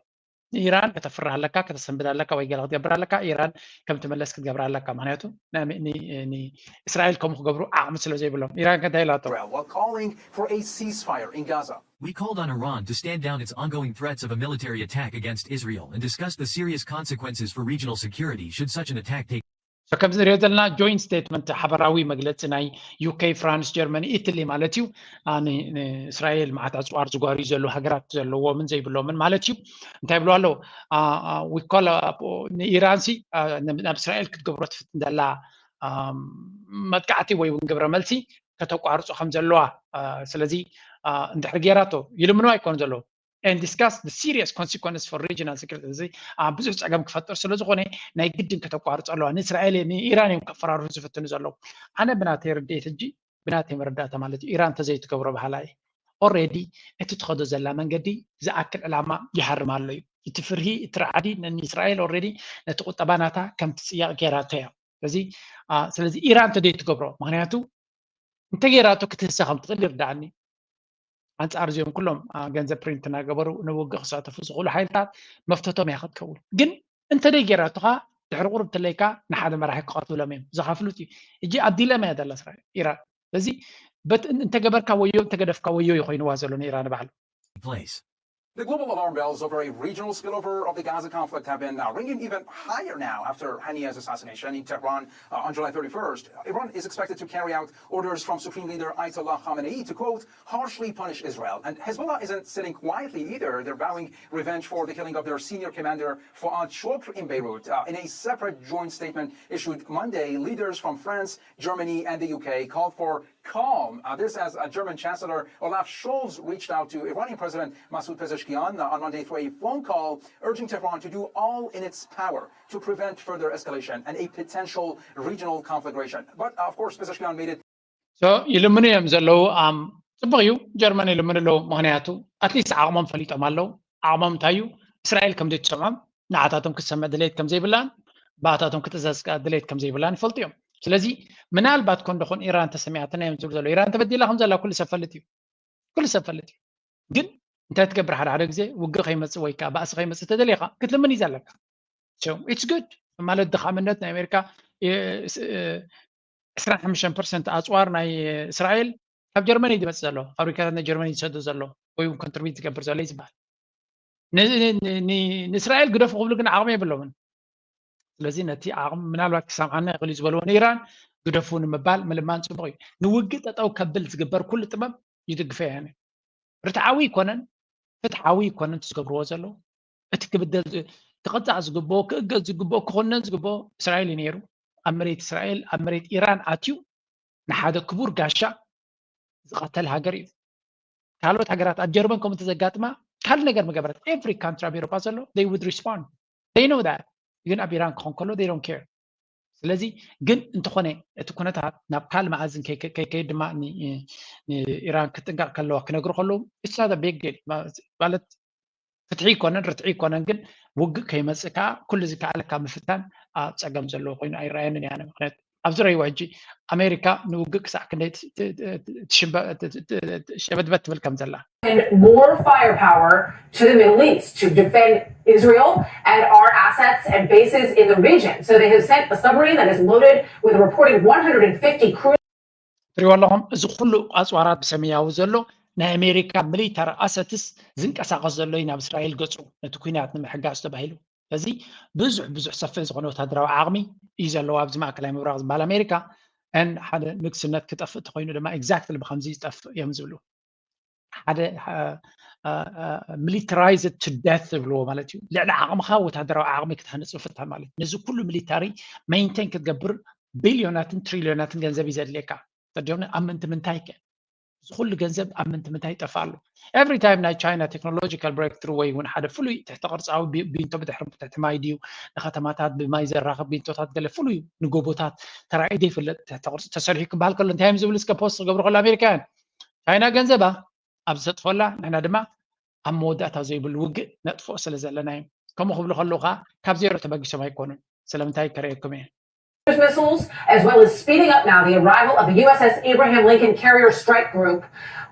ንኢራን ከተፍርህ ኣለካ፣ ከተሰንብድ ኣለካ ወይ ገለ ክትገብር ኣለካ። ኢራን ከም ትመለስ ክትገብር ኣለካ። ምክንያቱ ንእስራኤል ከምኡ ክገብሩ ዓቕሚ ስለ ዘይብሎም። ኢራን ከ እንታይ ኢላቶ? Israel while calling for a ceasefire in Gaza. We called on Iran to stand down its ongoing threats of a military attack against Israel and discuss the serious consequences for regional security should such an attack take So ከምዚ ንሪኦ ዘለና ጆይንት ስቴትመንት፣ ሓበራዊ መግለፂ ናይ ዩ ኬ፣ ፍራንስ፣ ጀርመኒ፣ ኢትሊ ማለት እዩ። አ፣ ን- ንእስራኤል መዓት ኣፅዋር ዝጓርዩ ዘለዉ ሃገራት ዘለዎምን ዘይብሎምን ማለት እዩ። እንታይ ይብሉ ኣለዉ? አ፣ አ፣ we call up ንኢራን ሲ አ፣ ን- ናብ እስራኤል ክትገብሮ ትፍትን ዘላ አ፣ መጥቃዕቲ ወይ እውን ግብረ መልሲ ከተቋርፆ ከም ዘለዋ አ፣ ስለዚ አ፣ እንድሕር ገይራቶ ይልምኑ ኣይኮኑ ዘለዉ and discuss the serious consequences for regional security። እዚ ኣብ ብዙሕ ፀገም ክፈጥር ስለ ዝኾነ ናይ ግድን ከተቋርፆ ኣለዋ። ንእስራኤል ንኢራን እዮም ከፈራርሑ ዝፍትኑ ዘለዉ። ኣነ ብናተይ ርድኢት ሕጂ ብናተይ መረዳእታ ማለት እዩ ኢራን ተዘይትገብሮ በሃላ እየ። ኦልሬዲ እቲ ትኸዶ ዘላ መንገዲ ዝኣክል ዕላማ ይሃርም ኣሎ እዩ። እቲ ፍርሂ እቲ ራዕዲ ንእስራኤል ኦልሬዲ ነቲ ቁጠባ ናታ ከም ትፅየቕ ገይራቶ እያ። ስለዚ አ፣ ስለዚ ኢራን ተዘይትገብሮ ምክንያቱ እንተገይራቶ ክትህሰ ከም ትኽእል ይርዳኣኒ። ኣንፃር እዚኦም ኩሎም አ፣ ገንዘብ ፕሪንት እናገበሩ ንውግእ ክሳተፉ ዝኽእሉ ሓይልታት መፍተቶም እያ ክትከውን። ግን እንተደይ ገይራቶኻ ድሕሪ ቁሩብ ትለይካ ንሓደ መራሒ ክቐትሎም እዮም ዝኸፍሉት እዩ። እጂ ኣብ ዲለማ እያ ዘላ እስራኤል ኢራን። ስለዚ በት- እንተገበርካ ወዮ እንተገደፍካ ወዮ እዩ ኮይንዋ ዘሎ ንኢራን ባዕሉ። place. The global alarm bells over a regional spillover of the Gaza conflict have been uh, ringing even higher now after Haniyeh's assassination in Tehran uh, on July thirty-first. Iran is expected to carry out orders from Supreme Leader Ayatollah Khamenei to, quote, harshly punish Israel. And Hezbollah isn't sitting quietly either. They're vowing revenge for the killing of their senior commander, Fuad Shukr, in Beirut. Uh, in a separate joint statement issued Monday, leaders from France, Germany, and the U K called for calm. Uh, this as uh, German Chancellor Olaf Scholz reached out to Iranian President Masoud Pezeshkian uh, on Monday through a phone call, urging Tehran to do all in its power to prevent further escalation and a potential regional conflagration. But uh, of course, Pezeshkian made it So ይልምኑ እዮም ዘለዉ። ኣም፣ ፅቡቕ እዩ፣ ጀርመን ይልምኑ ኣለዉ። ምክንያቱ ኣትሊስት ዓቕሞም ፈሊጦም ኣለዉ። ዓቕሞም እንታይ እዩ? እስራኤል ከም ዘይትሰምዖም፣ ንዓታቶም ክትሰምዕ ድሌት ከም ዘይብላን ብኣታቶም ክትእዘዝ ከኣ ድሌት ከም ዘይብላን ይፈልጡ እዮም። ስለዚ ምናልባት ኮን ደኾን ኢራን ተሰሚዓትና እዮም ዝብሉ ዘለዉ። ኢራን ተበዲላ ከም ዘላ ኩሉ ሰብ ፈልጥ እዩ፣ ኩሉ ሰብ ፈልጥ እዩ። ግን እንታይ ትገብር? ሓደ ሓደ ግዜ ውግእ ከይመፅእ ወይ ከዓ ባእሲ ከይመፅእ ተደሊኻ ክትልምን እዩ ዘለካ። So it's good ማለት ድኻምነት ናይ ኣሜሪካ እ፣ እ፣ ዕስራን ሓሙሽተን ፐርሰንት ኣፅዋር ናይ እስራኤል ካብ ጀርመን እዩ ዝመፅእ ዘሎ፣ ፋብሪካታት ናይ ጀርመን እዩ ዝሰዱ ዘሎ ወይ እውን ኮንትሪቢዩት ዝገብር ዘሎ እዩ ዝበሃል። ንእስራኤል ግደፉ ክብሉ ግን ዓቕሚ የብሎምን። ስለዚ ነቲ ዓቕሚ ምናልባት ክሰምዓና ይኽእል እዩ ዝበልዎ ንኢራን ግደፉ ንምባል ምልማን ፅቡቕ እዩ። ንውግእ ጠጠው ከብል ዝግበር ኩሉ ጥበብ ይድግፈ እየ። ርትዓዊ ይኮነን ፍትሓዊ ይኮነን ዝገብርዎ ዘለዉ። እቲ ክብደል ክቕፃዕ ዝግብኦ ክእገዝ ዝግብኦ ክኾነን ዝግብኦ እስራኤል እዩ ነይሩ። ኣብ መሬት እስራኤል ኣብ መሬት ኢራን ኣትዩ ንሓደ ክቡር ጋሻ ዝቐተል ሃገር እዩ። ካልኦት ሃገራት ኣብ ጀርመን ከምኡ እንተዘጋጥማ ካልእ ነገር ምገበረት every country ኣብ ኤሮፓ ዘሎ they would respond they know that ግን ኣብ ኢራን ክኾን ከሎ they don't care። ስለዚ ግን እንተኾነ እቲ ኩነታት ናብ ካልእ መኣዝን ከይከይድ ድማ ንኢራን ክትጥንቀቕ ከለዋ ክነግሩ ከለዉ it's not a big deal ማለት ፍትሒ ይኮነን ርትዒ ይኮነን ግን ውግእ ከይመፅእ ከዓ ኩሉ ዝከኣለካ ምፍታን ኣብ ፀገም ዘለዎ ኮይኑ ኣይረኣየንን እያ። ምክንያቱ ኣብ ዝረእይዎ ሕጂ ኣሜሪካ ንውግእ ክሳዕ ክንደይ ሸበድበት ትብል ከም ዘላ more firepower to the Middle East to defend Israel and our assets and bases in the region. So they have sent a submarine that is loaded with a reported one hundred fifty cruise. ትሪእዎ ኣለኹም እዚ ኩሉ ኣፅዋራት ብሰማያዊ ዘሎ ናይ ኣሜሪካ ሚሊታሪ ኣሰትስ ዝንቀሳቀስ ዘሎ እዩ ናብ እስራኤል ገፁ ነቲ ኩናት ንምሕጋዝ ተባሂሉ። ስለዚ ብዙሕ ብዙሕ ሰፊሕ ዝኾነ ወታደራዊ ዓቕሚ እዩ ዘለዎ ኣብዚ ማእከላይ ምብራቕ ዝበሃል ኣሜሪካ። ን ሓደ ንግስነት ክጠፍእ ተኮይኑ ድማ exactly ብከምዚ ዝጠፍእ እዮም ዝብሉ። ሓደ militarized to death ዝብልዎ ማለት እዩ። ልዕሊ ዓቕምካ ወታደራዊ ዓቕሚ ክትሃንፅ ምፍታን ማለት እዩ። ነዚ ኩሉ ሚሊታሪ maintain ክትገብር ቢልዮናትን ትሪልዮናትን ገንዘብ እዩ ዘድልየካ። ተዲሆነ ኣብ ምንቲ ምንታይ ከ እዚ ኩሉ ገንዘብ ኣብ ምንቲ ምንታይ ይጠፍእ ኣሎ? Every time ናይ ቻይና technological breakthrough ወይ እውን ሓደ ፍሉይ ትሕተ ቅርፃዊ ቢንቶ ብድሕሪ ትሕቲ ማይ ድዩ ንከተማታት ብማይ ዘራኽብ ቢንቶታት ገለ ፍሉይ ንጎቦታት ተራእዩ ዘይፍለጥ ትሕተ ቅርፂ ተሰሪሑ ክበሃል ከሎ እንታይ እዮም ዝብል እስከ post ክገብሩ ከሎ ኣሜሪካውያን ቻይና ገንዘባ ኣብ ዝተጥፈላ ንሕና ድማ ኣብ መወዳእታ ዘይብሉ ውግእ ነጥፍኦ ስለ ዘለና እዮም። ከምኡ ክብሉ ከለዉ ከዓ ካብ ዜሮ ተበጊሶም ኣይኮኑን። ስለምንታይ ከርእየኩም እየ። Missiles, as well as speeding up now the arrival of the U S S Abraham Lincoln Carrier Strike Group,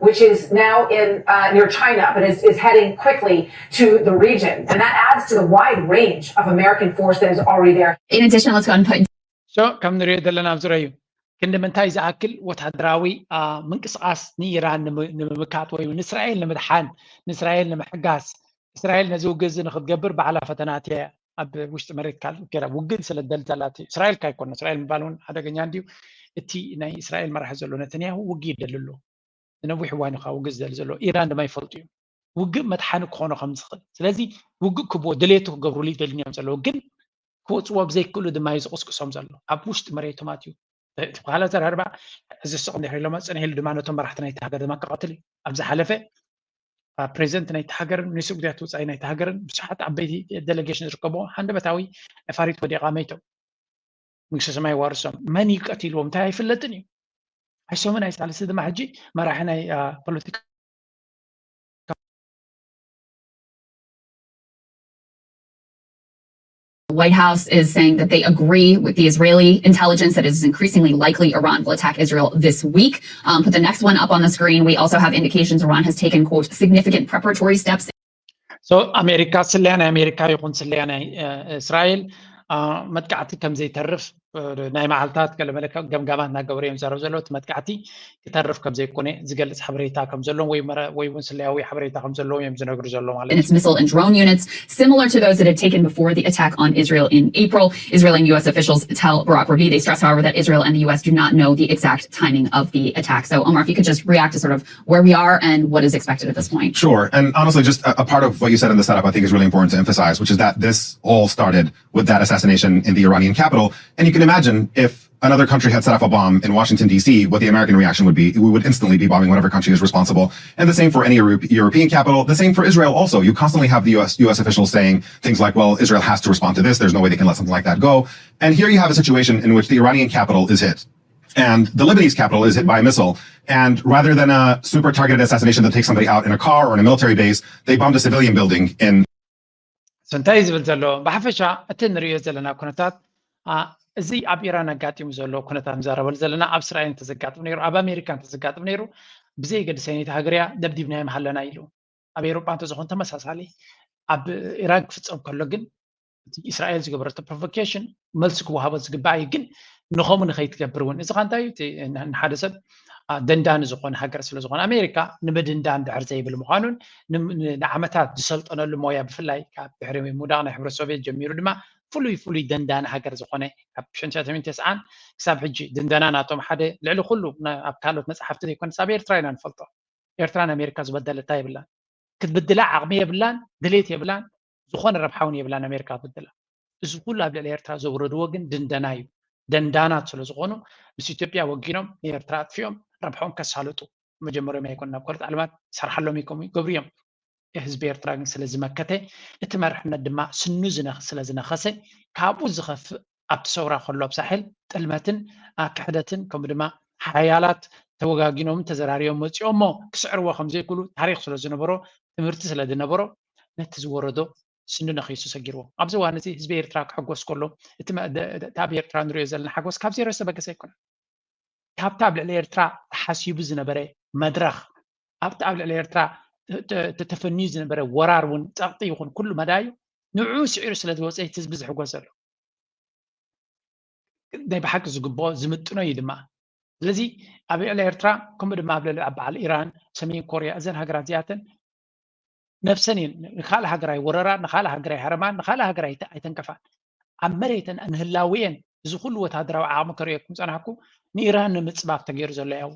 which is now in uh, near China, but is, is heading quickly to the region. And that adds to the wide range of American force that is already there. In addition, let's go and put so ከም ንሪኦ ዘለና ኣብ ዙሪያ እዩ ክንዲ ምንታይ ዝኣክል ወታደራዊ ምንቅስቃስ ንኢራን ንምምካት ወይ ንእስራኤል ንምድሓን ንእስራኤል ንምሕጋዝ እስራኤል ነዚ ውግእ እዚ ንክትገብር ባዕላ ፈተናት እያ ኣብ ውሽጢ መሬት ካልእ ገይራ ውግእ ስለ ደልደላት እስራኤል ካይኮነ እስራኤል ምባል እውን ሓደገኛ እንድዩ። እቲ ናይ እስራኤል መራሒ ዘሎ ነተንያሁ ውግእ ይደሊ ኣሎ። ንነዊሕ እዋን እዩ ውግእ ዝደሊ ዘሎ። ኢራን ድማ ይፈልጡ እዮም ውግእ መድሓኒ ክኾኖ ከም ዝኽእል። ስለዚ ውግእ ክብዎ ድሌቱ ክገብሩሉ ይደልን እዮም ዘለዉ። ግን ክወፅዎ ብዘይክእሉ ድማ እዩ ዝቕስቅሶም ዘሎ። ኣብ ውሽጢ መሬቶም ኣትዩ እቲ በሃላ ዘረባ እዚ ስቕ እንድሕር ኢሎም ፅንሕ ኢሉ ድማ ነቶም መራሕቲ ናይቲ ሃገር ድማ ክቐትል እዩ። ኣብ ዝሓለፈ ፕሬዚደንት ናይቲ ሃገርን ሚኒስትሪ ጉዳያት ወፃኢ ናይቲ ሃገርን ብዙሓት ዓበይቲ ዴሌጌሽን ዝርከብዎ ሃንደበታዊ ነፋሪት ወዲቓ መይቶም። መንግስተ ሰማይ ዋርሶም መን እዩ ቀቲልዎም እንታይ ኣይፍለጥን እዩ። ኣይሶምን ኣይሳልሲ ድማ ሕጂ መራሒ ናይ ፖለቲካ The White House is saying that they agree with the Israeli intelligence that it is increasingly likely Iran will attack Israel this week. Um, put the next one up on the screen. We also have indications Iran has taken, quote, significant preparatory steps. So ኣሜሪካ ስለያ ናይ ኣሜሪካ ይኹን ስለያ ናይ እስራኤል መጥቃዕቲ ከም ዘይተርፍ ናይ መዓልታት ገለመለ ገምጋማት እናገበሩ እዮም ዝዛረቡ ዘለዉ። እቲ መጥቃዕቲ ክተርፍ ከም ዘይኮነ ዝገልፅ ሓበሬታ ከም ዘለዎም ወይ እውን ስለያዊ ሓበሬታ ከም ዘለዎም እዮም ዝነግሩ ዘለዉ ማለት እዩ። Its missile and drone units similar to those that had taken before the attack on Israel in April. Israeli and U S officials tell Barak Ravid. They stress, however, that Israel and the U S do not know the exact timing of the attack. So, Omar, if you could just react to sort of where we are and what is expected at this point. Sure. And honestly, just a, a part of what you said in the setup I think is really important to emphasize, which is that this all started with that assassination in the Iranian capital. And you can imagine if another country had set off a bomb in Washington, D C, what the American reaction would be, we would instantly be bombing whatever country is responsible. And the same for any European capital, the same for Israel also. You constantly have the U S, U S officials saying things like, well, Israel has to respond to this. There's no way they can let something like that go. And here you have a situation in which the Iranian capital is hit. And the Lebanese capital is hit by a missile. And rather than a super targeted assassination that takes somebody out in a car or in a military base, they bombed a civilian building in እንታይ ዝብል ዘሎ ብሓፈሻ እቲ ንሪኦ ዘለና ኩነታት እዚ ኣብ ኢራን ኣጋጢሙ ዘሎ ኩነታት ንዛረበሉ ዘለና ኣብ እስራኤል እንተዘጋጥም ነይሩ ኣብ ኣሜሪካ እንተዘጋጥም ነይሩ ብዘይ ገድሰ ነቲ ሃገር እያ ደብዲብናዮም ሃለና ኢሉ። ኣብ ኤውሮጳ እንተዝኾን ተመሳሳሊ ኣብ ኢራን ክፍፀም ከሎ ግን እስራኤል ዝገበረቶ ፕሮቮኬሽን መልሲ ክወሃቦ ዝግባእ እዩ። ግን ንኸምኡ ንኸይትገብር እውን እዚ ካ እንታይ እዩ ንሓደ ሰብ ደንዳኒ ዝኾነ ሃገር ስለ ዝኾነ ኣሜሪካ ንምድንዳን ድሕር ዘይብል ምዃኑን ንዓመታት ዝሰልጠነሉ ሞያ ብፍላይ ካብ ድሕሪ ምውዳቕ ናይ ሕብረት ሶቪየት ጀሚሩ ድማ ፍሉይ ፍሉይ ደንዳኒ ሃገር ዝኾነ ካብ ሽሕን ትሽዓተ ሚእትን ተስዓን ክሳብ ሕጂ ድንደና ናቶም ሓደ ልዕሊ ኩሉ ኣብ ካልኦት መፅሓፍቲ ዘይኮነስ ኣብ ኤርትራ ኢና ንፈልጦ። ኤርትራ ንኣሜሪካ ዝበደለታ የብላን። ክትብድላ ዓቕሚ የብላን፣ ድሌት የብላን፣ ዝኾነ ረብሓ እውን የብላን ኣሜሪካ ክትብድላ። እዚ ኩሉ ኣብ ልዕሊ ኤርትራ ዘውረድዎ ግን ድንደና እዩ። ደንዳናት ስለ ዝኾኑ ምስ ኢትዮጵያ ወጊኖም ንኤርትራ ኣጥፊኦም ረብሖም ከሳልጡ መጀመርዮም ኣይኮን ናብ ካልኦት ዓለማት ሰርሓሎም ይገብሩ እዮም። ህዝቢ ኤርትራ ግን ስለ ዝመከተ እቲ መርሕነት ድማ ስኑ ስለ ዝነኸሰ ካብኡ ዝኸፍእ ኣብቲ ሰውራ ከሎ ኣብ ሳሕል ጥልመትን ክሕደትን ከምኡ ድማ ሓያላት ተወጋጊኖምን ተዘራሪቦም መፂኦም እሞ ክስዕርዎ ከምዘይክእሉ ታሪክ ስለ ዝነበሮ ትምህርቲ ስለ ዝነበሮ ነቲ ዝወረዶ ስንዱ ነኺሱ ሰጊርዎ። ኣብዚ እዋን እዚ ህዝቢ ኤርትራ ክሕጎስ ከሎ እቲ ኣብ ኤርትራ ንሪኦ ዘለና ሓጎስ ካብ ዜሮ ዝተበገሰ ኣይኮነን። ካብቲ ኣብ ልዕሊ ኤርትራ ተሓሲቡ ዝነበረ መድረኽ ኣብቲ ኣብ ልዕሊ ኤርትራ ተፈንዩ ዝነበረ ወራር እውን ፀቕጢ ይኹን ኩሉ መዳዩ ንዕኡ ስዒሩ ስለ ዝወፀ እቲ ህዝቢ ዝሕጎስ ዘሎ ናይ ብሓቂ ዝግብኦ ዝምጥኖ እዩ ድማ። ስለዚ ኣብ ልዕሊ ኤርትራ ከምኡ ድማ ኣብ ልዕሊ ኣብ በዓል ኢራን፣ ሰሜን ኮርያ እዘን ሃገራት እዚኣተን ነብሰን እየን ንካልእ ሃገር ኣይወረራን፣ ንካልእ ሃገር ኣይሃረማን፣ ንካልእ ሃገር ኣይተ- ኣይተንከፋን። ኣብ መሬተን ንህላውየን እዚ ኩሉ ወታደራዊ ዓቕሚ ከርእየኩም ጸናሕኩ ንኢራን ንምጽባብ ተገይሩ ዘሎ ያው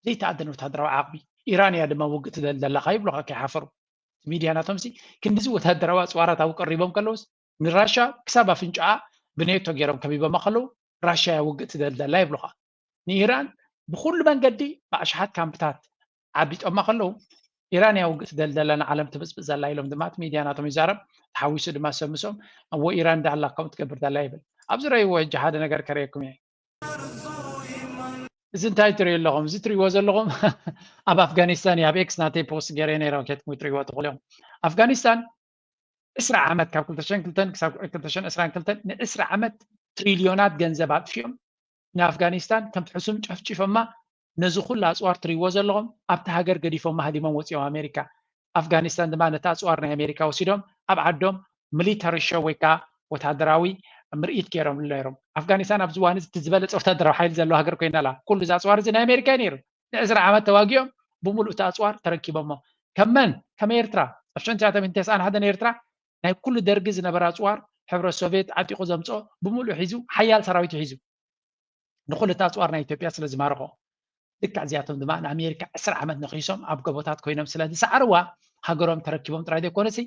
ዘይተኣደን ወታደራዊ ዓቕሚ ኢራን እያ ድማ ውግእ ትደል ዘለካ ይብሉካ ከይሓፈሩ። ሚድያ ናቶም ሲ ክንዲዚ ወታደራዊ ኣጽዋራት ኣብኡ ቀሪቦም ከለውስ ንራሻ ክሳብ ኣፍንጫኣ ብኔቶ ገይሮም ከቢቦማ ከለዉ ራሻ እያ ውግእ ትደል ዘላ ይብሉካ። ንኢራን ብኩሉ መንገዲ ብኣሽሓት ካምፕታት ዓቢጦማ ከለዉ ኢራን እያ ውግእ ትደል ዘላ ንዓለም ትብፅብፅ ዘላ ኢሎም ድማ እቲ ሚድያ ናቶም ይዛረብ። ተሓዊሱ ድማ ሰብ ምስኦም እዎ ኢራን ዳላ ከምኡ ትገብር ዘላ ይብል። ኣብዚ ረእይዎ ሕጂ ሓደ ነገር ከርእየኩም እየ። እዚ እንታይ ትርእዩ ኣለኹም? እዚ ትርእይዎ ዘለኹም ኣብ ኣፍጋኒስታን እዩ። ኣብ ኤክስ ናተይ ፖስት ገይረ ነይረ፣ ኬትኩም ትርእይዎ ትኽእሉ እዮም። ኣፍጋኒስታን ዕስራ ዓመት ካብ ክልተ ሽሕን ክልተን ክሳብ ክልተ ሽሕን ዕስራን ክልተን ንዕስራ ዓመት ትሪልዮናት ገንዘብ ኣጥፊኦም ንኣፍጋኒስታን ከም ሕሱም ጨፍጪፎማ ነዚ ኩሉ ኣፅዋር ትርእይዎ ዘለኹም ኣብቲ ሃገር ገዲፎም ሃዲሞም ወፂኦም ኣሜሪካ። ኣፍጋኒስታን ድማ ነቲ ኣፅዋር ናይ ኣሜሪካ ወሲዶም ኣብ ዓዶም ሚሊተሪ ሾው ወይ ከዓ ወታደራዊ ምርኢት ገይሮም ነይሮም። ኣፍጋኒስታን ኣብዚ እዋን እዚ እቲ ዝበለፀ ወታደራዊ ሓይሊ ዘለዎ ሃገር ኮይና ኣላ። ኩሉ እዚ ኣፅዋር እዚ ናይ ኣሜሪካ እዩ ነይሩ። ንዕስራ ዓመት ተዋጊኦም ብምሉእ እቲ ኣፅዋር ተረኪቦሞ። ከም መን? ከም ኤርትራ። ኣብ ሽሕን ትሽዓተ ሚእትን ተስዓን ሓደን ኤርትራ ናይ ኩሉ ደርጊ ዝነበረ ኣፅዋር ሕብረት ሶቪየት ዓጢቑ ዘምፅኦ ብምሉእ ሒዙ ሓያል ሰራዊት ሒዙ ንኩሉ እቲ ኣፅዋር ናይ ኢትዮጵያ ስለ ዝማርኾ ልክዕ እዚኣቶም ድማ ንኣሜሪካ ዕስራ ዓመት ነኺሶም ኣብ ጎቦታት ኮይኖም ስለ ዝሰዓርዋ ሃገሮም ተረኪቦም ጥራይ ዘይኮነሲ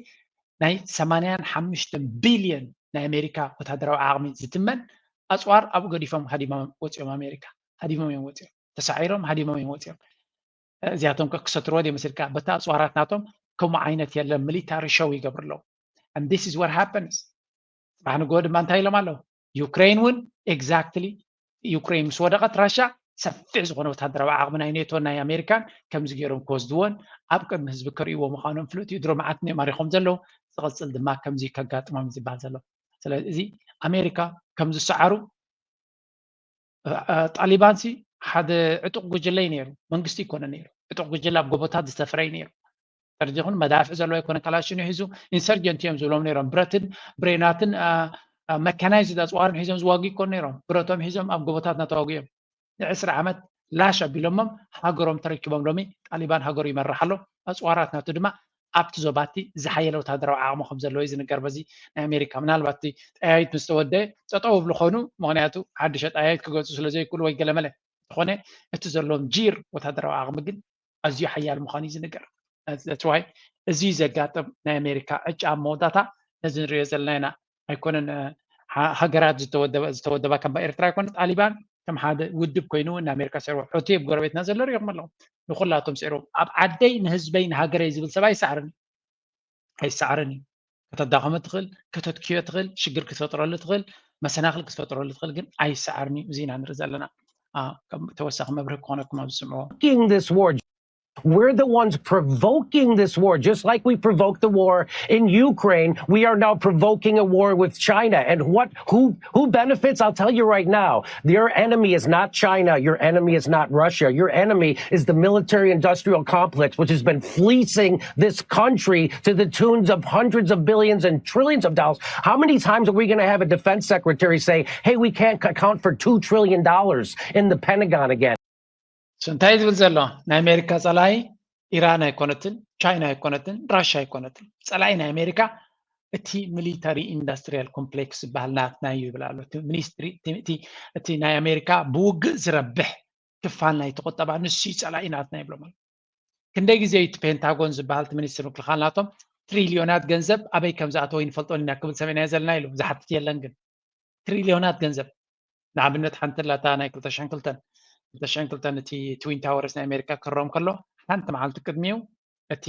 ናይ ሰማንያን ሓሙሽተን ቢልዮን ናይ ኣሜሪካ ወታደራዊ ዓቕሚ ዝትመን ኣፅዋር ኣብኡ ገዲፎም ሃዲሞም ወፂኦም ኣሜሪካ ሃዲሞም እዮም ወፂኦም ተሳዒሮም ሃዲሞም እዮም ወፂኦም እዚኣቶም ከ ክሰትርዎ ድዮም መሲልካ በቲ ኣፅዋራት ናቶም ከምኡ ዓይነት የለን ሚሊታሪ ሾው ይገብሩ ኣለዉ and this is what happens ፅባሕ ንግሆ ድማ እንታይ ኢሎም ኣለዉ ዩክሬን እውን exactly ዩክሬን ምስ ወደቐት ራሻ ሰፊሕ ዝኾነ ወታደራዊ ዓቕሚ ናይ ኔቶን ናይ ኣሜሪካን ከምዚ ገይሮም ክወስድዎን ኣብ ቅድሚ ህዝቢ ክርእይዎ ምዃኖም ፍሉጥ እዩ ድሮ መዓት ማሪኾም ዘለዉ ዝቐፅል ድማ ከምዚ ከጋጥሞም ዝበሃል ዘሎ ስለዚ ኣሜሪካ ከም ዝሰዓሩ ጣሊባን ሲ ሓደ ዕጡቕ ጉጅለ እዩ ነይሩ መንግስቲ ይኮነ ነይሩ ዕጡቕ ጉጅለ ኣብ ጎቦታት ዝተፍረ እዩ ነይሩ ተረዲኹን መዳፍዕ ዘለዎ ኣይኮነ ካላሽን ሒዙ ኢንሰርጀንት እዮም ዝብሎም ነይሮም ብረትን ብሬናትን መካናይዝድ ኣፅዋርን ሒዞም ዝዋጉ ይኮኑ ነይሮም ብረቶም ሒዞም ኣብ ጎቦታት እናተዋጉ እዮም ንዕስራ ዓመት ላሽ ኣቢሎሞም ሃገሮም ተረኪቦም ሎሚ ጣሊባን ሃገሩ ይመርሕ ኣሎ ኣፅዋራት ናቱ ድማ ኣብቲ ዞባቲ ዝሓየለ ወታደራዊ ዓቕሚ ከም ዘለዎ እዩ ዝንገር በዚ ናይ ኣሜሪካ ምናልባት ጠያይት ምስ ተወደ ጠጠው ብሉ ኾኑ ምክንያቱ ሓድሸ ጠያይት ክገፁ ስለ ዘይክእሉ ወይ ገለመለ ዝኾነ እቲ ዘለዎም ጂር ወታደራዊ ዓቕሚ ግን ኣዝዩ ሓያል ምዃኑ እዩ ዝንገር ዋይ እዚ ዘጋጥም ናይ ኣሜሪካ ዕጫ ኣብ መወዳታ ነዚ ንሪኦ ዘለና ኢና ኣይኮነን ሃገራት ዝተወደባ ከም ኤርትራ ኣይኮነ ጣሊባን ከም ሓደ ውድብ ኮይኑ ንኣሜሪካ ሰሩ ሑቲ ኣብ ጎረቤትና ዘሎ ሪኦም ኣለኹም ንኩላቶም ሰሩ ኣብ ዓደይ ንህዝበይ ንሃገረይ ዝብል ሰብ ኣይሰዕርን ኣይሰዕርን እዩ ከተዳኸመ ትኽእል ከተትክዮ ትኽእል ሽግር ክትፈጥረሉ ትኽእል መሰናክል ክትፈጥረሉ ትኽእል ግን ኣይሰዓርን እዩ እዚ ኢና ንርኢ ዘለና ተወሳኺ መብርህ ክኾነኩም ኣብ ዝስምዑ This war We're the ones provoking this war, just like we provoked the war in Ukraine. We are now provoking a war with China. And what who who benefits? I'll tell you right now. Your enemy is not China. Your enemy is not Russia. Your enemy is the military industrial complex, which has been fleecing this country to the tunes of hundreds of billions and trillions of dollars. How many times are we going to have a defense secretary say, hey, we can't account for two trillion dollars in the Pentagon again? እንታይ ዝብል ዘሎ? ናይ ኣሜሪካ ፀላኢ ኢራን ኣይኮነትን፣ ቻይና ኣይኮነትን፣ ራሻ ኣይኮነትን። ፀላኢ ናይ ኣሜሪካ እቲ ሚሊታሪ ኢንዱስትሪያል ኮምፕሌክስ ዝበሃል ናትና እዩ ይብል ኣሎ። እቲ ናይ ኣሜሪካ ብውግእ ዝረብሕ ክፋል ናይ ተቆጠባ ንሱ ፀላኢ ናትና ይብሎም ኣሎ። ክንደይ ግዜ እቲ ፔንታጎን ዝበሃል እቲ ሚኒስትር ምክልኻል ናቶም ትሪልዮናት ገንዘብ ኣበይ ከም ዝኣተወ ይንፈልጦን ኢና ክብል ሰሚዕናዮ ዘለና ኢሉ ዝሓትት የለን። ግን ትሪልዮናት ገንዘብ ንኣብነት ሓንቲ ላታ ናይ ክልተ ሽሕን ክልተን ክልተ ሽሕን ክልተን እቲ ትዊን ታወርስ ናይ ኣሜሪካ ክረም ከሎ ሓንቲ መዓልቲ ቅድሚኡ እቲ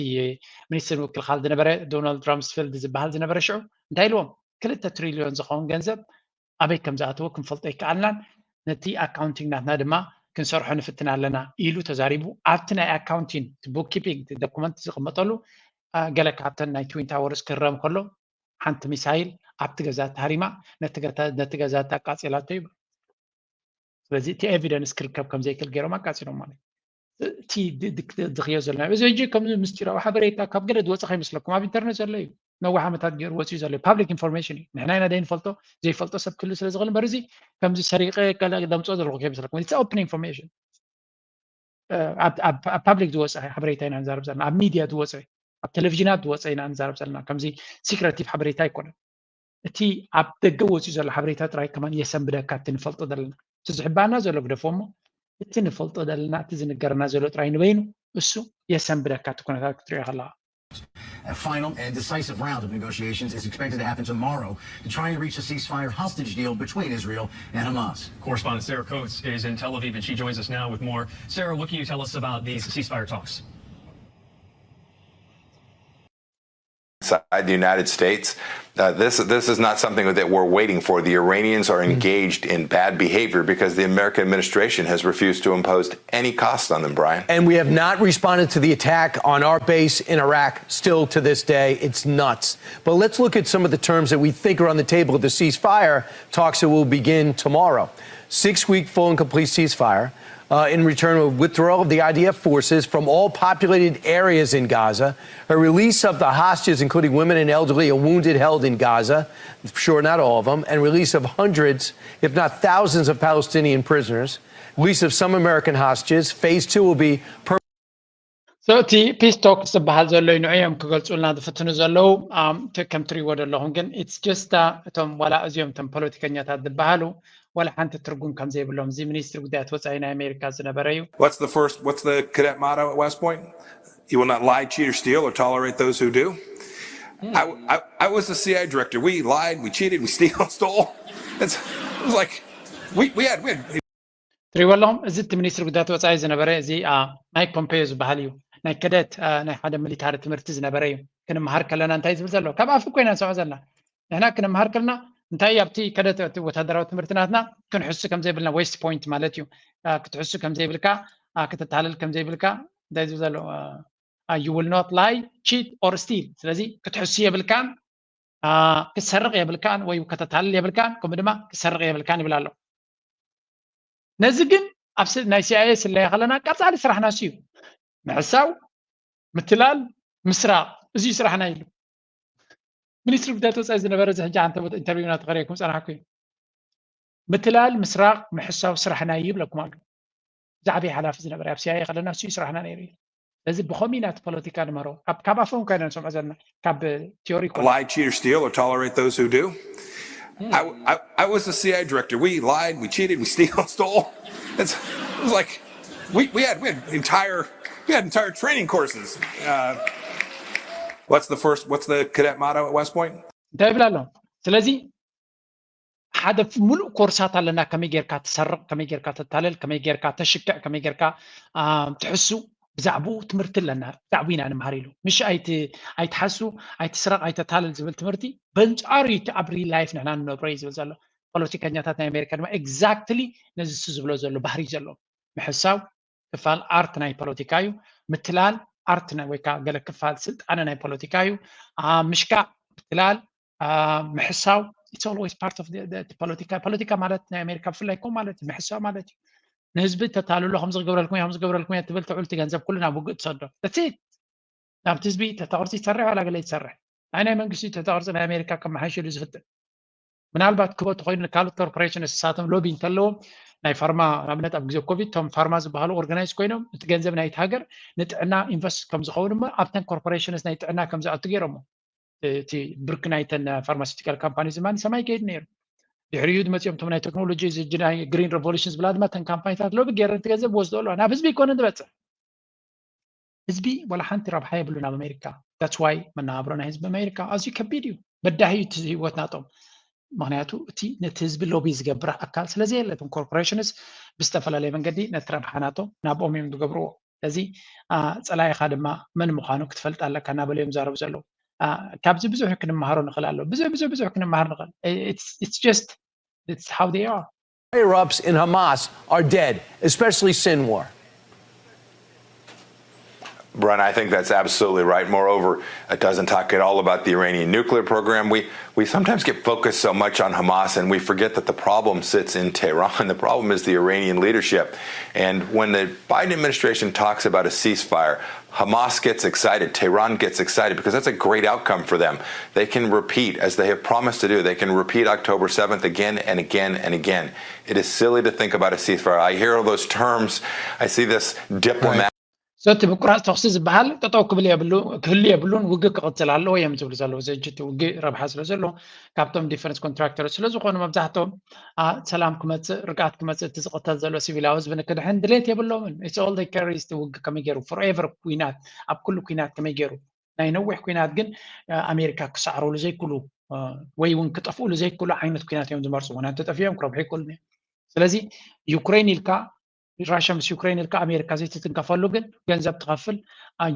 ሚኒስትር ምክልኻል ዝነበረ ዶናልድ ራምስፊልድ ዝበሃል ዝነበረ ሽዑ እንታይ ኢልዎም ክልተ ትሪልዮን ዝኸውን ገንዘብ ኣበይ ከም ዝኣተወ ክንፈልጦ ይከኣልናን ነቲ ኣካውንቲንግ ናትና ድማ ክንሰርሖ ንፍትን ኣለና ኢሉ ተዛሪቡ። ኣብቲ ናይ ኣካውንቲንግ ቡክኪፒንግ ዶኩመንት ዝቕመጠሉ ገለ ካብተን ናይ ትዊን ታወርስ ክረም ከሎ ሓንቲ ሚሳይል ኣብቲ ገዛ ተሃሪማ ነቲ ገዛ ኣቃፂላቶ ይብሉ። ስለዚ እቲ ኤቪደንስ ክርከብ ከም ዘይክእል ገይሮም ኣቃፂሎም ማለት እቲ ድክዮ ዘለና እዚ ሕጂ ከም ምስጢራዊ ሓበሬታ ካብ ገለ ዝወፀ ከይመስለኩም ኣብ ኢንተርነት ዘሎ እዩ። ነዊሕ ዓመታት ገይሩ ወፅኡ ዘሎ ፓብሊክ ኢንፎርሜሽን እዩ። ንሕና ኢና ዘይንፈልጦ፣ ዘይፈልጦ ሰብ ክህሉ ስለ ዝኽእል እምበር እዚ ከምዚ ሰሪቀ ደምፅኦ ዘለኹ ከይመስለኩም ኦፕን ኢንፎርሜሽን ኣብ ፓብሊክ ዝወፀ ሓበሬታ ኢና ንዛረብ ዘለና ኣብ ሚድያ ዝወፀ ኣብ ቴሌቪዥናት ዝወፀ ኢና ንዛረብ ዘለና ከምዚ ሲክረቲቭ ሓበሬታ ኣይኮነን። እቲ ኣብ ደገ ወፂኡ ዘሎ ሓበሬታ ጥራይ ከማን የሰንብደካ እቲ ንፈልጦ ዘለና እቲ ዝሕባና ዘሎ ግደፎ እሞ እቲ ንፈልጦ ዘለና እቲ ዝንገረና ዘሎ ጥራይ ንበይኑ እሱ የሰንብደካ እቲ ኩነታት ክትሪኦ ከለካ A final and decisive round of negotiations is expected to happen tomorrow to try and reach a ceasefire hostage deal between Israel and Hamas. Correspondent Sarah Coates is in Tel Aviv and she joins us now with more. Sarah, what can you tell us about these ceasefire talks? Inside the United States. Uh, this this is not something that we're waiting for. The Iranians are engaged in bad behavior because the American administration has refused to impose any cost on them, Brian. And we have not responded to the attack on our base in Iraq still to this day. It's nuts. But let's look at some of the terms that we think are on the table of the ceasefire talks that will begin tomorrow. Six week full and complete ceasefire. Uh, in return, a withdrawal of the I D F forces from all populated areas in Gaza, a release of the hostages, including women and elderly and wounded held in Gaza, sure, not all of them, and release of hundreds, if not thousands, of Palestinian prisoners, release of some American hostages. Phase two will be. So እቲ ፒስ ቶክስ ዝበሃል ዘሎ እዩ ንዕዮም ክገልፁልና ዝፍትኑ ዘለዉ ከም ትሪዎ ዘለኹም ግን it's just እቶም ዋላ እዚኦም እቶም ፖለቲከኛታት ዝበሃሉ ዋላ ሓንቲ ትርጉም ከም ዘይብሎም እዚ ሚኒስትሪ ጉዳያት ወፃኢ ናይ ኣሜሪካ ዝነበረ እዩ What's the first, what's the cadet motto at West Point? You will not lie, cheat, or steal, or tolerate those who do. I, I, I was the C I A director. We lied, we cheated, we steal, stole. It's, it was like, we, we had, we had ትሪዎ ኣለኹም እዚ እቲ ሚኒስትሪ ጉዳያት ወፃኢ ዝነበረ እዚ ማይክ ፖምፔዮ ዝበሃል እዩ ናይ ከደት ናይ ሓደ ሚሊታሪ ትምህርቲ ዝነበረ እዩ ክንመሃር ከለና እንታይ ዝብል ዘሎ ካብ ኣፍ ኮይና ንሰምዖ ዘለና ንሕና ክንመሃር ከለና እንታይ ኣብቲ ከደት ወታደራዊ ትምህርቲ ናትና ክንሕሱ ከም ዘይብልና ዌስት ፖይንት ማለት እዩ ክትሕሱ ከም ዘይብልካ ክትታለል ከም ዘይብልካ እንታይ ዝብል ዘሎ you will not lie, cheat or steal ስለዚ ክትሕሱ የብልካን ክትሰርቕ የብልካን ወይ ከተታልል የብልካን ከምኡ ድማ ክትሰርቕ የብልካን ይብል ኣሎ ነዚ ግን ኣብ ናይ ሲኣይኤ ስለያ ከለና ቀፃሊ ስራሕና ሲ እዩ ምሕሳው ምትላል ምስራቕ እዚ ስራሕና ኢሉ ሚኒስትሪ ጉዳያት ወፃኢ ዝነበረ እዚ ሕጂ ዓንተ ኢንተርቪው እናተኸረየኩም ፀናሕኩ እዩ ምትላል ምስራቕ ምሕሳው ስራሕና እዩ ይብለኩም ኣሎ ዝዓበየ ሓላፊ ዝነበረ ኣብ ሲኣይኤ ከለና ሲ ስራሕና ነይሩ እዩ ስለዚ ብኸምኡ ኢና እቲ ፖለቲካ ንመሮ ካብ ኣፎም ኮይና ንሰምዖ ዘለና ካብ ቲዮሪ lie, cheat, or steal, or tolerate those who do. I, I, I was the C I A director. We lied, we cheated, we steal, stole. It's, it was like we, we had we had entire we had entire training courses. Uh, what's the first? What's the cadet motto at West Point? እንታይ ይብል ኣሎ ስለዚ ሓደ ሙሉእ ኮርሳት ኣለና ከመይ ጌርካ ትሰርቕ ከመይ ጌርካ ተታለል ከመይ ጌርካ ተሽክዕ ከመይ ጌርካ ትሕሱ ብዛዕባኡ ትምህርቲ ኣለና ብዛዕባኡ ኢና ንምሃር ኢሉ ምሽ ኣይትሓሱ ኣይትስረቕ ኣይተታለል ዝብል ትምህርቲ በንጻሩ እቲ ኣብ ሪል ላይፍ ንሕና ንነብሮ እዩ ዝብል ዘሎ ፖለቲከኛታት ናይ ኣሜሪካ ድማ ኤግዛክትሊ ነዚ እሱ ዝብሎ ዘሎ ባህሪ እዩ ዘለዎም ምሕሳው ክፋል ኣርት ናይ ፖለቲካ እዩ ምትላል ኣርት ወይ ከዓ ገለ ክፋል ስልጣነ ናይ ፖለቲካ እዩ ምሽካዕ ምትላል ምሕሳው it's always part of ፖለቲካ ፖለቲካ ማለት ናይ ኣሜሪካ ብፍላይ ኮ ማለት ምሕሳው ማለት እዩ ንህዝቢ ተታልሎ ከም ዝገብረልኩም እዮም ዝገብረልኩም እየ ትብል ትዑልቲ ገንዘብ ኩሉ ናብ ውግእ ትሰዶ እቲ ናብቲ ህዝቢ ተተቅርፂ ትሰርሕ ዋላ ገለ ትሰርሕ ናይ ናይ መንግስቲ ተተቅርፂ ናይ ኣሜሪካ ከመሓይሽሉ ዝፍትን ምናልባት ክቦ ተኮይኑ ካልኦት ኮርፖሬሽን ንሳቶም ሎቢ እንተለዎም ናይ ፋርማ ንኣብነት ኣብ ግዜ ኮቪድ እቶም ፋርማ ዝበሃሉ ኦርጋናይዝ ኮይኖም እቲ ገንዘብ ናይቲ ሃገር ንጥዕና ኢንቨስት ከም ዝኸውን እሞ ኣብተን ኮርፖሬሽንስ ናይ ጥዕና ከም ዝኣቱ ገይሮሞ እቲ ብርክ ናይተን ፋርማሲውቲካል ካምፓኒ ድማ ንሰማይ ከይድ ነይሩ። ድሕሪኡ መፂኦም እቶም ናይ ቴክኖሎጂ ናይ ግሪን ሬቮሉሽን ዝብላ ድማ ተን ካምፓኒታት ሎቢ ገይረን እቲ ገንዘብ ወስዶ ኣለዋ ናብ ህዝቢ ይኮነ ዝበፅሕ ህዝቢ ዋላ ሓንቲ ረብሓ የብሉን ኣብ ኣሜሪካ። That's why መነባብሮ ናይ ህዝቢ ኣሜሪካ ኣዝዩ ከቢድ እዩ። በዳሂ እዩ እቲ ህይወት ናቶም። ምክንያቱ እቲ ነቲ ህዝቢ ሎቢ ዝገብር ኣካል ስለዘየለ እቶም ኮርፖሬሽንስ ብዝተፈላለየ መንገዲ ነቲ ረብሓ ናቶም ናብኦም እዮም ዝገብርዎ። ስለዚ ፀላኢኻ ድማ መን ምዃኑ ክትፈልጥ ኣለካ እናበሉ እዮም ዛረቡ ዘለዉ። ካብዚ ብዙሕ ክንመሃሮ ንኽእል ኣሎ። ብዙሕ ብዙሕ ብዙሕ ክንመሃር ንኽእል። It's just it's how they are. Higher ups in Hamas are dead, especially Sinwar. Brian, I think that's absolutely right. Moreover, it doesn't talk at all about the Iranian nuclear program. We we sometimes get focused so much on Hamas and we forget that the problem sits in Tehran. The problem is the Iranian leadership. And when the Biden administration talks about a ceasefire, Hamas gets excited, Tehran gets excited because that's a great outcome for them. They can repeat, as they have promised to do, they can repeat October seventh again and again and again. It is silly to think about a ceasefire. I hear all those terms. I see this diplomat. So እቲ ምቁራፅ ተኩሲ ዝበሃል ጠጠው ክብል የብሉ ክህሉ የብሉን ውግእ ክቕፅል ኣለዎ እዮም ዝብሉ ዘለዉ። እዚ ሕጂ እቲ ውግእ ረብሓ ስለ ዘለዎ ካብቶም ዲፈረንስ ኮንትራክተር ስለ ዝኾኑ መብዛሕትኦም ሰላም ክመፅእ ርግኣት ክመፅእ እቲ ዝቕተል ዘሎ ሲቪላዊ ህዝቢ ንክድሕን ድሌት የብሎምን። It's all they care is ውግእ ከመይ ገይሩ ፎርኤቨር ኩናት ኣብ ኩሉ ኩናት ከመይ ገይሩ ናይ ነዊሕ ኩናት ግን ኣሜሪካ ክሰዕረሉ ዘይክሉ ወይ እውን ክጠፍኡሉ ዘይክሉ ዓይነት ኩናት እዮም ዝመርፁ። ምክንያቱ ተጠፊኦም ክረብሑ ይክእሉ እዮም። ስለዚ ዩክሬን ኢልካ ራሽያ ምስ ዩክሬን ኢልካ ኣሜሪካ ዘይትትንከፈሉ ግን ገንዘብ ትኸፍል።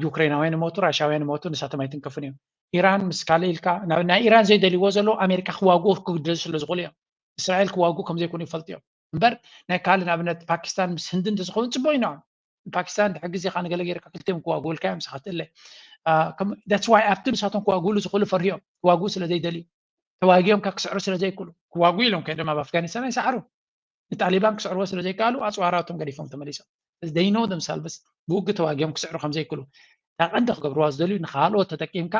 ዩክሬናውያን ይሞቱ፣ ራሽያውያን ይሞቱ፣ ንሳቶም ኣይትንከፍን እዮም። ኢራን ምስ ካልእ ኢልካ ናይ ኢራን ዘይደልይዎ ዘለዉ ኣሜሪካ ክዋግኡ ክግደዙ ስለ ዝኽእሉ እዮም። እስራኤል ክዋግኡ ከም ዘይኮኑ ይፈልጡ እዮም። እምበር ናይ ካልእ ንኣብነት ፓኪስታን ምስ ህንዲ እንተዝኸውን ፅቡቅ እዩ ንዖም። ፓኪስታን ድሕር ግዜ ከዓ ንገለ ገይርካ ክልቲኦም ክዋግኡልካ እዮም ንስኻ ትእለ። That's why ኣብቲ ንሳቶም ክዋግኡሉ ዝኽእሉ ፈርዮም ክዋግኡ ስለ ዘይደልዩ ተዋጊኦም ካብ ክስዕሩ ስለ ዘይክእሉ ክዋግኡ ኢሎም ከይዶም ኣብ ኣፍጋኒስታን ኣይሰዓሩ። ንጣሊባን ክስዕርዎ ስለ ዘይከኣሉ ኣፅዋራቶም ገዲፎም ተመሊሶም። They know themselves ብውግእ ተዋጊኦም ክስዕሩ ከም ዘይክእሉ እታ ቀንዲ ክገብርዋ ዝደልዩ ንካልኦት ተጠቂምካ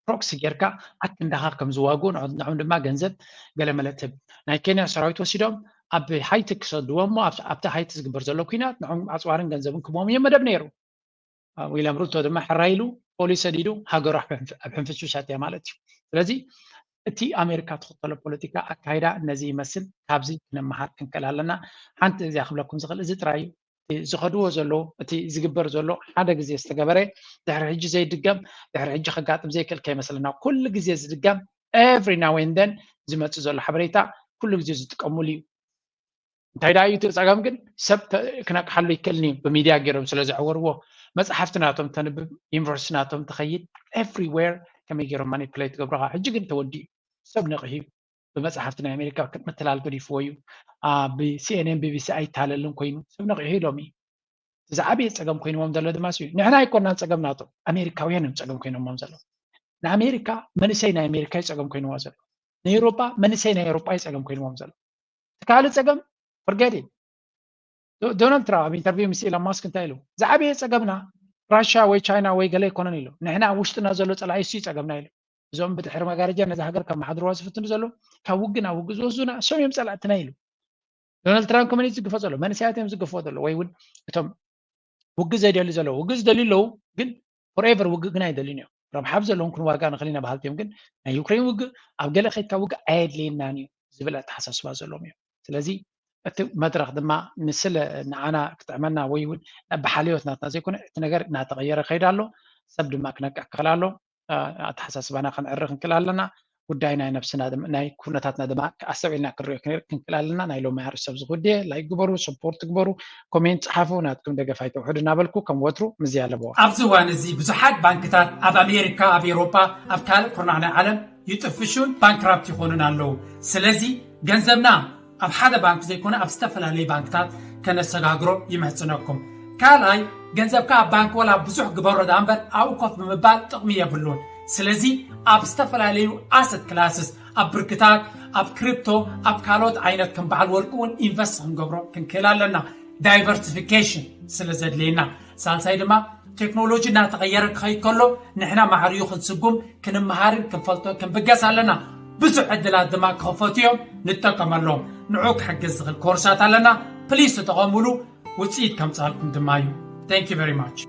ፕሮክሲ ጌርካ ኣክንዳኻ ከም ዝዋግኡ ንዖም ድማ ገንዘብ ገለመለ ትህብ። ናይ ኬንያ ሰራዊት ወሲዶም ኣብ ሃይቲ ክሰድዎ እሞ ኣብቲ ሃይቲ ዝግበር ዘሎ ኩናት ንዖም ኣፅዋርን ገንዘብን ክቦም እዮም መደብ ነይሩ። ዊልያም ሩቶ ድማ ሕራይ ኢሉ ፖሊስ ሰዲዱ ሃገሩ ኣብ ሕንፍሽፍሽ ኣትያ ማለት እዩ። ስለዚ እቲ ኣሜሪካ ትኽተሎ ፖለቲካ ኣካይዳ ነዚ ይመስል። ካብዚ ክንመሃር ክንክእል ኣለና። ሓንቲ እዚኣ ክብለኩም ዝኽእል እዚ ጥራይ እዩ። ዝኸድዎ ዘለዉ እቲ ዝግበር ዘሎ ሓደ ግዜ ዝተገበረ ድሕሪ ሕጂ ዘይድገም ድሕሪ ሕጂ ከጋጥም ዘይክእል ከይመስለና ኩሉ ግዜ ዝድገም every now and then ዝመፅእ ዘሎ ሓበሬታ ኩሉ ግዜ ዝጥቀሙሉ እዩ። እንታይ ደኣ እዩ እቲ ፀገም ግን ሰብ ክነቅሓሉ ይክእልኒ እዩ ብሚድያ ገይሮም ስለ ዘዕወርዎ መፅሓፍቲ ናቶም ተንብብ ዩኒቨርሲቲ ናቶም ትኸይድ everywhere ከመይ ገይሮም ማኒፕሌት ገብረኻ ሕጂ ግን ተወዲኡ ሰብ ነቕሑ እዩ። ብመፅሓፍቲ ናይ ኣሜሪካ ምትላል ገዲፍዎ እዩ። ብሲኤንኤን ቢቢሲ ኣይታለልን ኮይኑ ሰብ ነቒሑ ኢሎም እዩ። ዝዓበየ ፀገም ኮይንዎም ዘሎ ድማ እዩ። ንሕና ኣይኮናን ፀገም ናቶም ኣሜሪካውያን እዮም ፀገም ኮይኖምዎም ዘሎ። ንኣሜሪካ መንእሰይ ናይ ኣሜሪካ እዩ ፀገም ኮይንዎ ዘሎ። ንኤውሮጳ መንእሰይ ናይ ኤውሮጳ እዩ ፀገም ኮይንዎም ዘሎ። እቲ ካልእ ፀገም ፍርገድ እዩ። ዶናልድ ትራምፕ ኣብ ኢንተርቪው ምስ ኢሎን ማስክ እንታይ ኢሉ ዝዓበየ ፀገምና ራሽያ ወይ ቻይና ወይ ገለ ኣይኮነን ኢሉ። ንሕና ኣብ ውሽጥና ዘሎ ፀላኢ እሱ እዩ ፀገምና ኢሉ። እዞም ብድሕሪ መጋረጃ ነዚ ሃገር ከመሓድርዋ ዝፍትኑ ዘለዉ ካብ ውግእ ናብ ውግእ ዝወስዱና እሶም እዮም ፀላእትና ኢሉ። ዶናልድ ትራምፕ ከመን እዩ ዝግፎ ዘሎ መንእሰያት እዮም ዝግፎ ዘሎ ወይ እውን እቶም ውግእ ዘይደልዩ ዘለዉ ውግእ ዝደልዩ ኣለዉ ግን ፎርኤቨር ውግእ ግን ኣይደልዩን እዮም። ረብሓ ኣብ ዘለዎም ክንዋጋ ንኽእል ኢና በሃልቲ እዮም ግን ናይ ዩክሬን ውግእ ኣብ ገለ ከይድካ ውግእ ኣየድልየናን እዩ ዝብል ኣተሓሳስባ ዘለዎም እዮም። ስለዚ እቲ መድረኽ ድማ ንስለ ንዓና ክጥዕመና ወይ እውን ብሓልዮት ናትና ዘይኮነ እቲ ነገር እናተቐየረ ከይድ ኣሎ። ሰብ ድማ ክነቅሕ ክኽእል ኣሎ። ኣተሓሳስባና ክንዕሪ ክንክእል ኣለና። ጉዳይ ናይ ነብስና ናይ ኩነታትና ድማ ኣስተውዒልና ክንሪኦ ክንክእል ኣለና። ናይ ሎሚ ኣርእስቲ ኣብዚ ክውድየ ላይክ ግበሩ፣ ሰፖርት ግበሩ፣ ኮሜንት ፀሓፉ፣ ናትኩም ደገፍ ኣይተውሕዱ እናበልኩ ከም ወትሩ ምዝያ ኣለዎ። ኣብዚ እዋን እዚ ብዙሓት ባንክታት ኣብ ኣሜሪካ፣ ኣብ ኤሮጳ፣ ኣብ ካልእ ኩርናዕ ናይ ዓለም ይጥፍሹን ባንክራፕት ይኾኑን ኣለዉ። ስለዚ ገንዘብና ኣብ ሓደ ባንክ ዘይኮነ ኣብ ዝተፈላለዩ ባንክታት ከነሰጋግሮ ይምሕጽነኩም። ካልኣይ ገንዘብካ ኣብ ባንክ ወላ ብዙሕ ግበሮ ደኣ እምበር ኣብኡ ኮፍ ብምባል ጥቕሚ የብሉን። ስለዚ ኣብ ዝተፈላለዩ ኣሰት ክላስስ ኣብ ብርክታት ኣብ ክሪፕቶ ኣብ ካልኦት ዓይነት ከም በዓል ወርቂ እውን ኢንቨስት ክንገብሮ ክንክእል ኣለና። ዳይቨርሲፊኬሽን ስለ ዘድልየና። ሳልሳይ ድማ ቴክኖሎጂ እናተቐየረ ክኸይድ ከሎ ንሕና ማዕርዩ ክንስጉም ክንመሃርን ክንፈልጦን ክንብገስ ኣለና። ብዙሕ ዕድላት ድማ ክኸፈቱ እዮም። ንጠቀመሎም። ንዑ ክሕግዝ ዝኽእል ኮርሳት ኣለና። ፕሊስ ተጠቐሙሉ። ውፅኢት ከምፅኣልኩም ድማ እዩ። Thank you very much።